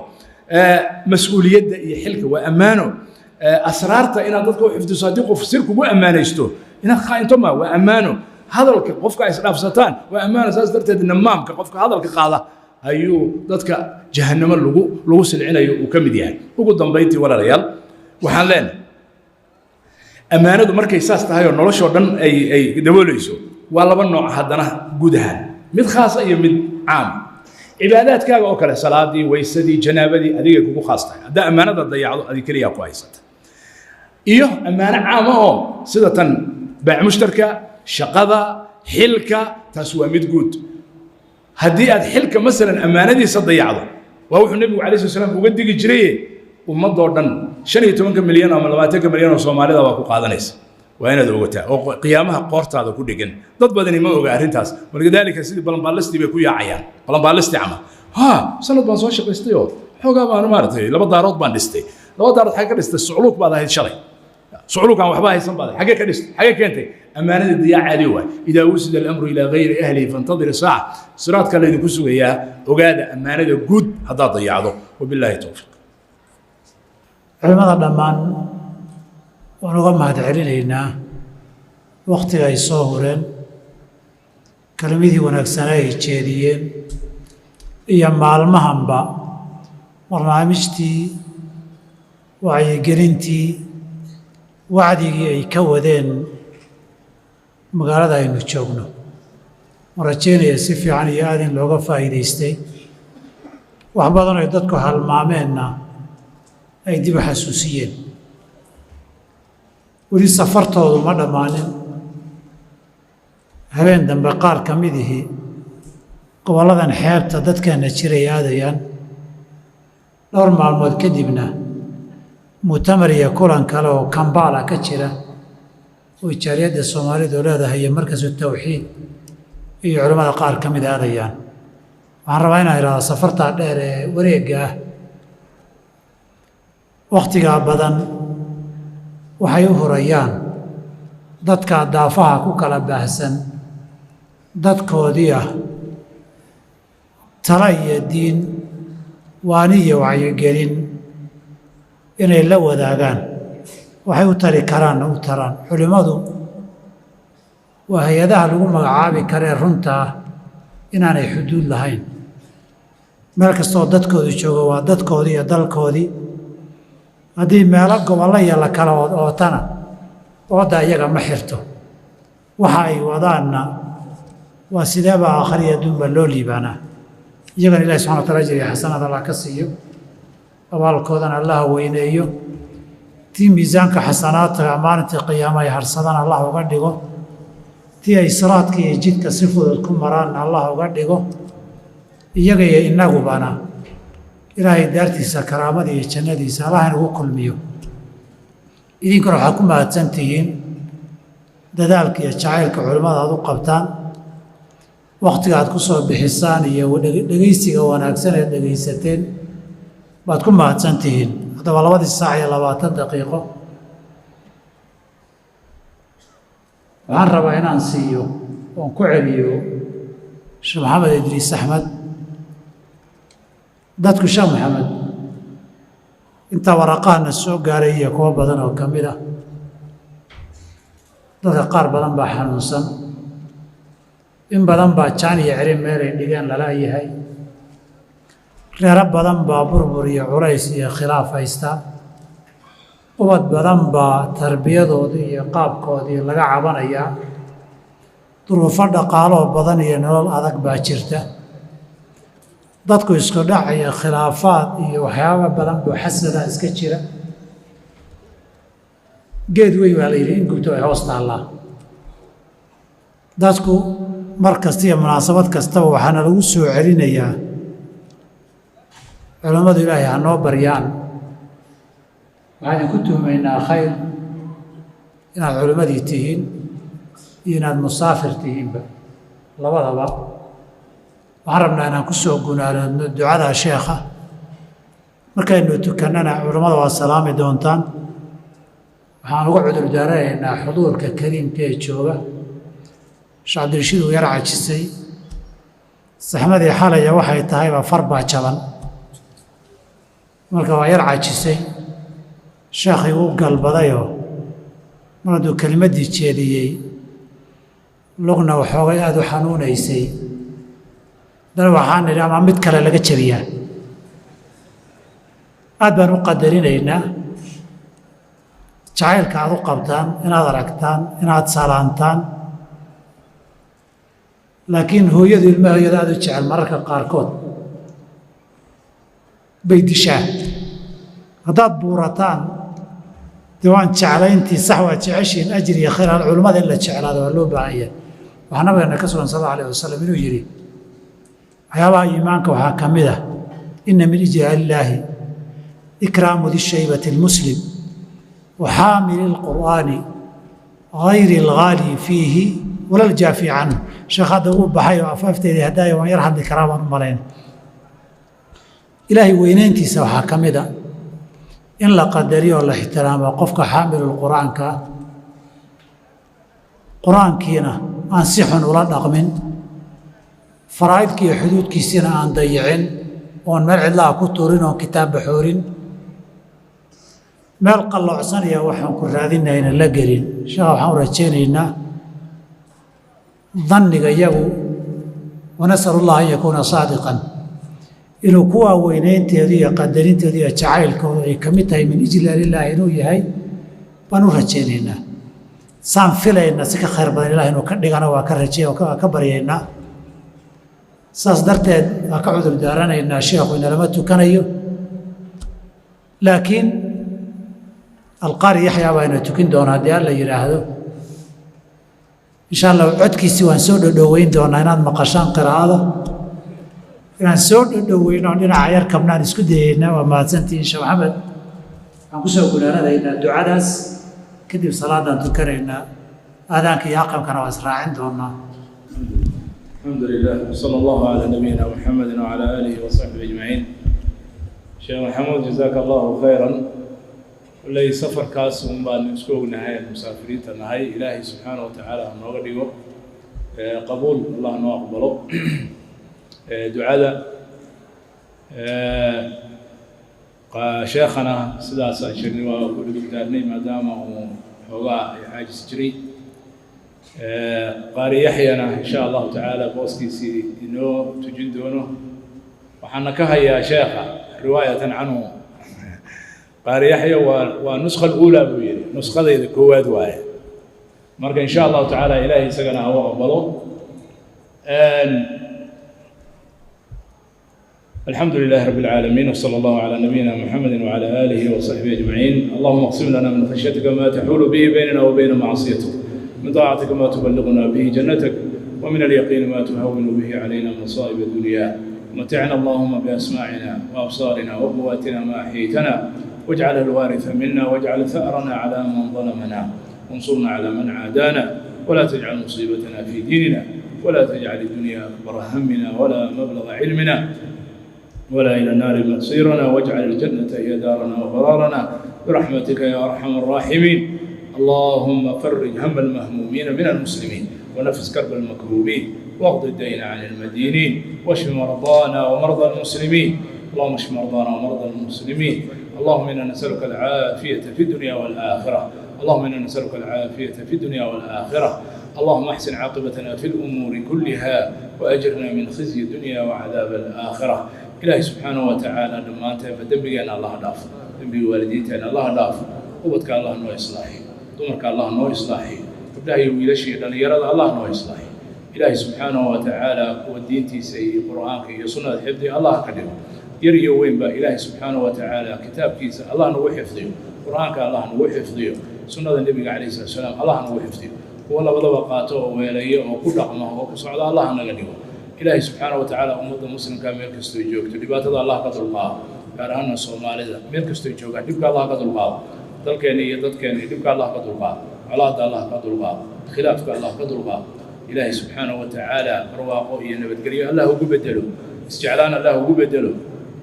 Mas-uuliyadda iyo xilka waa ammaano. Asraarta inaad dadka u xifdiso, haddii qof sir kugu ammaanaysto inaad khaa'into ma, waa ammaano. Hadalka qofka ay isdhaafsataan waa ammaano. Saas darteed namaamka, qofka hadalka qaada, ayuu dadka jahannamo lagu silcinayo uu ka mid yahay. Ugu dambayntii, walaalayaal, waxaan leenahay ammaanadu markay saas tahay oo noloshoo dhan ay daboolayso, waa laba nooc haddana guud ahaan: mid khaasa iyo mid caam. Cibaadaadkaaga oo kale, salaadii, weysadii, janaabadii, adigay kugu khaas tahay. Haddaa ammaanada dayacdo, adig keliyaa ku haysata. Iyo ammaano caama oo sida tan baac mushtarka, shaqada, xilka, taas waa mid guud. Haddii aad xilka masalan ammaanadiisa dayacdo, waa wuxuu nebigu calayhi slat slam uga digi jiraye, ummadoo dhan, 15-ka milyan ama 20-ka milyan oo Soomaalida waa ku qaadanaysa. Waa inaad ogataa oo qiyaamaha qoortaada ku dhegan. Dad badani ma oga arrintaas, walidaalika sidii balanbaallistii bay ku yaacayaan, balanbaallistii camal. Ha, sanad baan soo shaqaystay oo xoogaa baan maaragtay, laba daarood baan dhistay. Laba daarood xagee ka dhistay? Sucluuk baad ahayd shalay, sucluukaan waxba haysan baad, xagee ka dhistay? Xagee keentay? Ammaanadii dayaacaadii waay. Idaa wusida alamru ilaa gayri ahlihi fantadiri saaca, siraadka laydinku sugayaa. Ogaada ammaanada guud haddaad dayacdo. Wabilaahi towfiiq. Culimmada dhammaan waan uga mahad celinaynaa wakhtiga ay soo hureen, kelmadii wanaagsanaa ay jeediyeen, iyo maalmahanba barnaamijtii wacyigelintii, wacdigii ay ka wadeen magaalada aynu joogno. Waan rajaynaya si fiican iyo aad in looga faa'iidaystay, wax badan ay dadku halmaameenna ay dib u xasuusiyeen. Weli safartoodu ma dhammaanin. Habeen dambe qaar ka mid ihii gobolladan xeebta dadkeenna jiray aadayaan. Dhowr maalmood kadibna mu'tamar iyo kulan kale oo Kambaala ka jira oo jaaliyadda Soomaalidu leedahay iyo Markasu Tawxiid iyo culimmada qaar ka mid aadayaan. Waxaan rabaa inaan idhahdo, safartaa dheer ee wareegga ah, wakhtigaa badan waxay u hurayaan dadka daafaha ku kala baahsan, dadkoodii ah, tala iyo diin, waani iyo wacyigelin inay la wadaagaan, waxay u tari karaanna u taraan. Culimmadu waa hay-adaha lagu magacaabi karee runta ah inaanay xuduud lahayn. Meel kastoo dadkoodu joogo waa dadkoodii iyo dalkoodii. Haddii meelo gobollo iyo la kala ootana, oodda iyaga ma xirto. Waxa ay wadaanna waa sideebaa aakhariya adduunbaa loo liibaanaa. Iyagana Ilahi subxana wa taala ajriga xasanaad Allah ka siiyo, abaalkoodana Allaha weyneeyo, tii miisaanka xasanaadka maalintii qiyaama ay harsadaan Allah uga dhigo. Tii ay siraadka iyo jidka si fudud ku maraanna Allah uga dhigo, iyaga iyo innagubana Ilaahay daartiisa karaamada iyo jannadiisa Allah inagu kulmiyo. Idinkuna waxaad ku mahadsan tihiin dadaalka iyo jacaylka culimmada aad u qabtaan, wakhtiga aad ku soo bixisaan iyo dhegeysiga wanaagsan eed dhegaysateen baad ku mahadsan tihiin. Haddaba 2 saac iyo 20 daqiiqo waxaan rabaa inaan siiyo oon ku celiyo Sheekh Maxamed Idriis Axmed. Dadku Sheekh Maxamed intaa waraqahana soo gaaray iyo kuwo badan oo ka mid ah, dadka qaar badan baa xanuunsan, in badan baa jaan iyo ceri meelay dhigeen lala yahay, reero badan baa burbur iyo culays iyo khilaaf haysta, ubad badan baa tarbiyadoodii iyo qaabkoodii laga cabanayaa, duruufo dhaqaaloo badan iyo nolol adag baa jirta, dadku isku dhac iyo khilaafaad iyo waxyaaba badan buu xasadaa iska jira. Geed weyn baa la yidhi in gubto ay hoos taallaa. Dadku mar kasta iyo munaasabad kastaba waxaana lagu soo celinayaa culammadu Ilaahay ha noo baryaan. Waxaan idinku tuhmaynaa khayr inaad culimmadii tihiin iyo inaad musaafir tihiinba labadaba. Waxaan rabnaa inaan ku soo gunaanoodno ducada sheekha. Markaynu tukannana culammada waa salaami doontaan. Waxaan uga cudur daaranaynaa xuduurka kariimka ee jooga. Sheekh Cabdirashiid uu yar cajisay, saxmadii xalaya waxay tahayba far baa jaban, marka waa yar cajisay. Sheekhii u galbadayoo mar hadduu kelimaddii jeediyey lugna waxoogay aada u xanuunaysay, haddana waxaan nidhi ama mid kale laga jabiyaa. Aad baan u qadarinaynaa jacaylka aad u qabtaan inaad aragtaan, inaad salaantaan, laakiin hooyadu ilmaha hooyada aada u jecel mararka qaarkood bay dishaa. Haddaad buurataan dee waan jeclayntii sax, waad jeceshiin, ajir iyo khayr. Culimmada in la jeclaado waa loo baahan yahay. Waxaa nabigeena ka sugan sal allahu alayh wasalam inuu yidhi waxyaabaha iimaanka waxaa ka mid ah ina min ijlaalillaahi ikraamu di shaybati almuslim wa xaamili alqur'aani gayri alghaali fiihi wala aljaafi canhu. Sheekh hadda uu baxay oo afaafteedii haddaaya waan yar hadli karaa baan u malayna. Ilaahay weynayntiisa waxaa ka mid a in la qadariyo oo la ixtiraamo qofka xaamilulqur'aanka ah, qur-aankiina aan si xun ula dhaqmin, faraa'idki iyo xuduudkiisiina aan dayicin, oon meel cidlaha ku turin, oon kitaab baxoorin, meel qalloocsanaya waxaan ku raadinayna la gelin. Sheekha waxaan u rajaynaynaa danniga iyagu, wanasalu allah an yakuuna saadiqan, inuu kuwaa weynaynteedu iyo qadarinteedu iyo jacaylkoodu ay ka mid tahay min ijlaalillaahi inuu yahay baan u rajaynaynaa. Saan filayna si ka khayr badan Ilaah inuu ka dhigana waa ka rajay oo ka baryaynaa. Saas darteed waa ka cudur daaranaynaa, sheekhu inalama tukanayo, laakiin Alqaari Yaxyaa baa ina tukin doonaa haddii Alla yidhaahdo. Insha Allah codkiisi waan soo dhodhoweyn doonaa inaad maqashaan qiraa'ada, inaan soo dhodhoweyno oon dhinaca yar kabnaan isku dayeynaa. Waa mahadsantihiin. Sheekh Maxamed waxaan kusoo gunaanadaynaa ducadaas, kadib salaadaan tukanaynaa, aadaanka iyo aqamkana waa israacin doonaa. الحمد لله وصلى الله على نبينا محمد وعلى آله وصحبه أجمعين. شيخ محمود جزاك الله خيرا. Wallay safarkaas un baan isku ognahay, musaafiriinta nahay. Ilaahay subxaana wa tacaala ha nooga dhigo qabuul, Allah noo aqbalo ducada. Sheekhana sidaas aan sheegnay waa ku dhigdaarnay maadaama uu xoogaa ay caajis jiray. Qaari Yaxyana insha Allahu tacaala booskiisii inoo tujin doono. Waxaana ka hayaa sheekha riwaayatan canhu, Qaari Yaxya waa nuskha aluulaa buu yidhi, nuskadayda koowaad waaye. Marka insha Allahu tacaala Ilaahay isagana ha u aqbalo. الحمد لله رب العالمين وصلى الله على نبينا محمد وعلى آله وصحبه أجمعين. اللهم اقسم لنا من خشيتك ما تحول به بيننا وبين معصيتك. من طاعتك ما تبلغنا به جنتك، ومن اليقين ما تهون به علينا مصائب الدنيا. متعنا اللهم بأسماعنا وأبصارنا وقواتنا ما أحييتنا، واجعل الوارث منا، واجعل ثأرنا على من ظلمنا، وانصرنا على من عادانا، ولا تجعل مصيبتنا في ديننا، ولا تجعل الدنيا أكبر همنا ولا مبلغ علمنا، ولا إلى النار مصيرنا، واجعل الجنة هي دارنا وقرارنا برحمتك يا أرحم الراحمين. اللهم فرج هم المهمومين من المسلمين، ونفس كرب المكروبين، واقض الدين عن المدينين، واشف مرضانا ومرضى المسلمين. اللهم اشف مرضانا ومرضى المسلمين. اللهم إنا نسألك العافية في الدنيا والآخرة. اللهم إنا نسألك العافية في الدنيا والآخرة. اللهم أحسن عاقبتنا في الأمور كلها، وأجرنا من خزي الدنيا وعذاب الآخرة. إلهي سبحانه وتعالى لما أنت فدنبينا الله داف، دنبي والديتنا الله داف، قوتك الله نو إصلاحي، دمرك الله نو إصلاحي، قبلها ويلشي لأن الله نو إصلاحي. إلهي سبحانه وتعالى ودينتي سي قرآنك يا سنة حفظي الله كديو يري وين با إلهي سبحانه وتعالى كتاب كيس الله نو حفظي، قرآنك الله نو حفظي، سنة النبي عليه الصلاة والسلام الله نو حفظي، والله بدو قاته ويليه وكل رقمه وكسعد الله نغديو. إلهي سبحانه وتعالى أمة المسلم كامل كستو جوجت دباتة الله قدر الله كارهنا الصومالية ميل كستو جوجت دبك الله قدر الله دلكني دلكني دبك الله قدر الله على الله قدر الله خلافك الله قدر الله. إلهي سبحانه وتعالى رواقه ينبت الله هو بدله استعلان الله هو بدله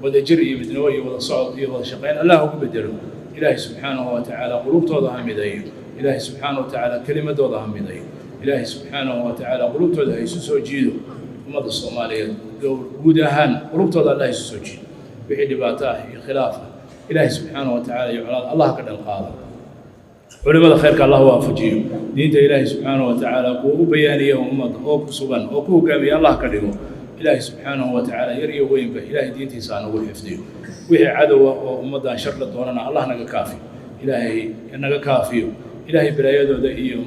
وذا جري مدنوي وذا صعد وذا شقين الله هو بدله. إلهي سبحانه وتعالى قلوب توضها مدين، إلهي سبحانه وتعالى كلمة توضها مدين، إلهي سبحانه وتعالى قلوب توضها يسوس وجيده ummadda Soomaaliyeed guud ahaan qulubtooda Allah isu soo jiido wixii dhibaato ah iyo khilaaf ah Ilaahay subxaanahu wa tacaala iyo colaad Allah ka dhalqaado. Culimada khayrka Allah waafajiyo diinta Ilaahay subxaanahu wa tacaala kuwa u bayaaniya ummadda oo ku sugan oo ku hogaamiya Allah ka dhigo. Ilaahay subxaanahu wa tacaala yar iyo weynba Ilaahay diintiisa ha nagu xifdiyo. Wixii cadowa oo ummaddan shar la doonana Allah naga kaafiyo, Ilaahay naga kaafiyo. Ilaahay balaayadooda iyo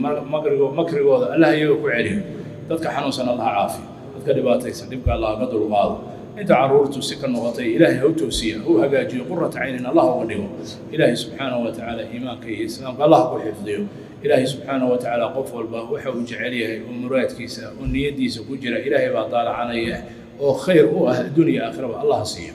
makrigooda Allah iyaga ku celiyo. Dadka xanuunsan Allah caafiyo, dadka dhibaataysan dhibka Allah ka dulqaado. Inta caruurtu si ka noqotay Ilaahay ha u toosiya, ha u hagaajiyo, qurrata caynin Allah uga dhigo. Ilaahay subxaanahu wa tacaala iimaanka iyo islaamka Allah ku xifdiyo. Ilaahay subxaanahu wa tacaala qof walba waxa uu jecel yahay oo muraadkiisa oo niyadiisa ku jira Ilaahay baa daalacanaya oo khayr u ah adduunya aakhiraba Allah siiyo.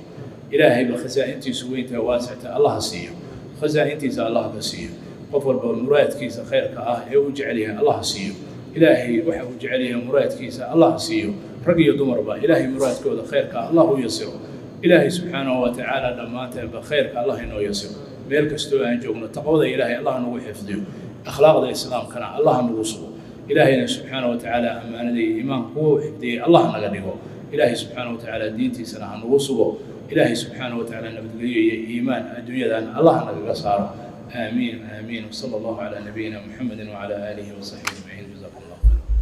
Ilaahay ba khasaa'intiisu weynta waasicta Allah siiyo, khasaa'intiisa Allah ka siiyo. Qof walba muraadkiisa khayrka ah ee uu jecel yahay Allah siiyo. Ilaahay waxa uu jecel yahay muraadkiisa Allah siiyo. Rag iyo dumarba Ilaahay muraadkooda khayrka Allah u yasiro. Ilaahay subxaanahu wa tacaala dhammaanteenba khayrka Allah inoo yasiro. Meel kastoo aan joogno taqwada Ilaahay Allah nagu xifdiyo, akhlaaqda islaamkana Allah nagu sugo. Ilaahayna subxaanahu wa tacaala ammaanada iyo iimaanka kuwa u xifdiyey Allah naga dhigo. Ilaahay subxaanahu wa tacaala diintiisana ha nagu sugo. Ilaahay subxaanahu wa tacaala nabadgelyo iyo iimaan adduunyadan Allah nagaga saaro. آمين آمين، وصلى الله على نبينا محمد وعلى آله وصحبه أجمعين. جزاكم الله خيرا.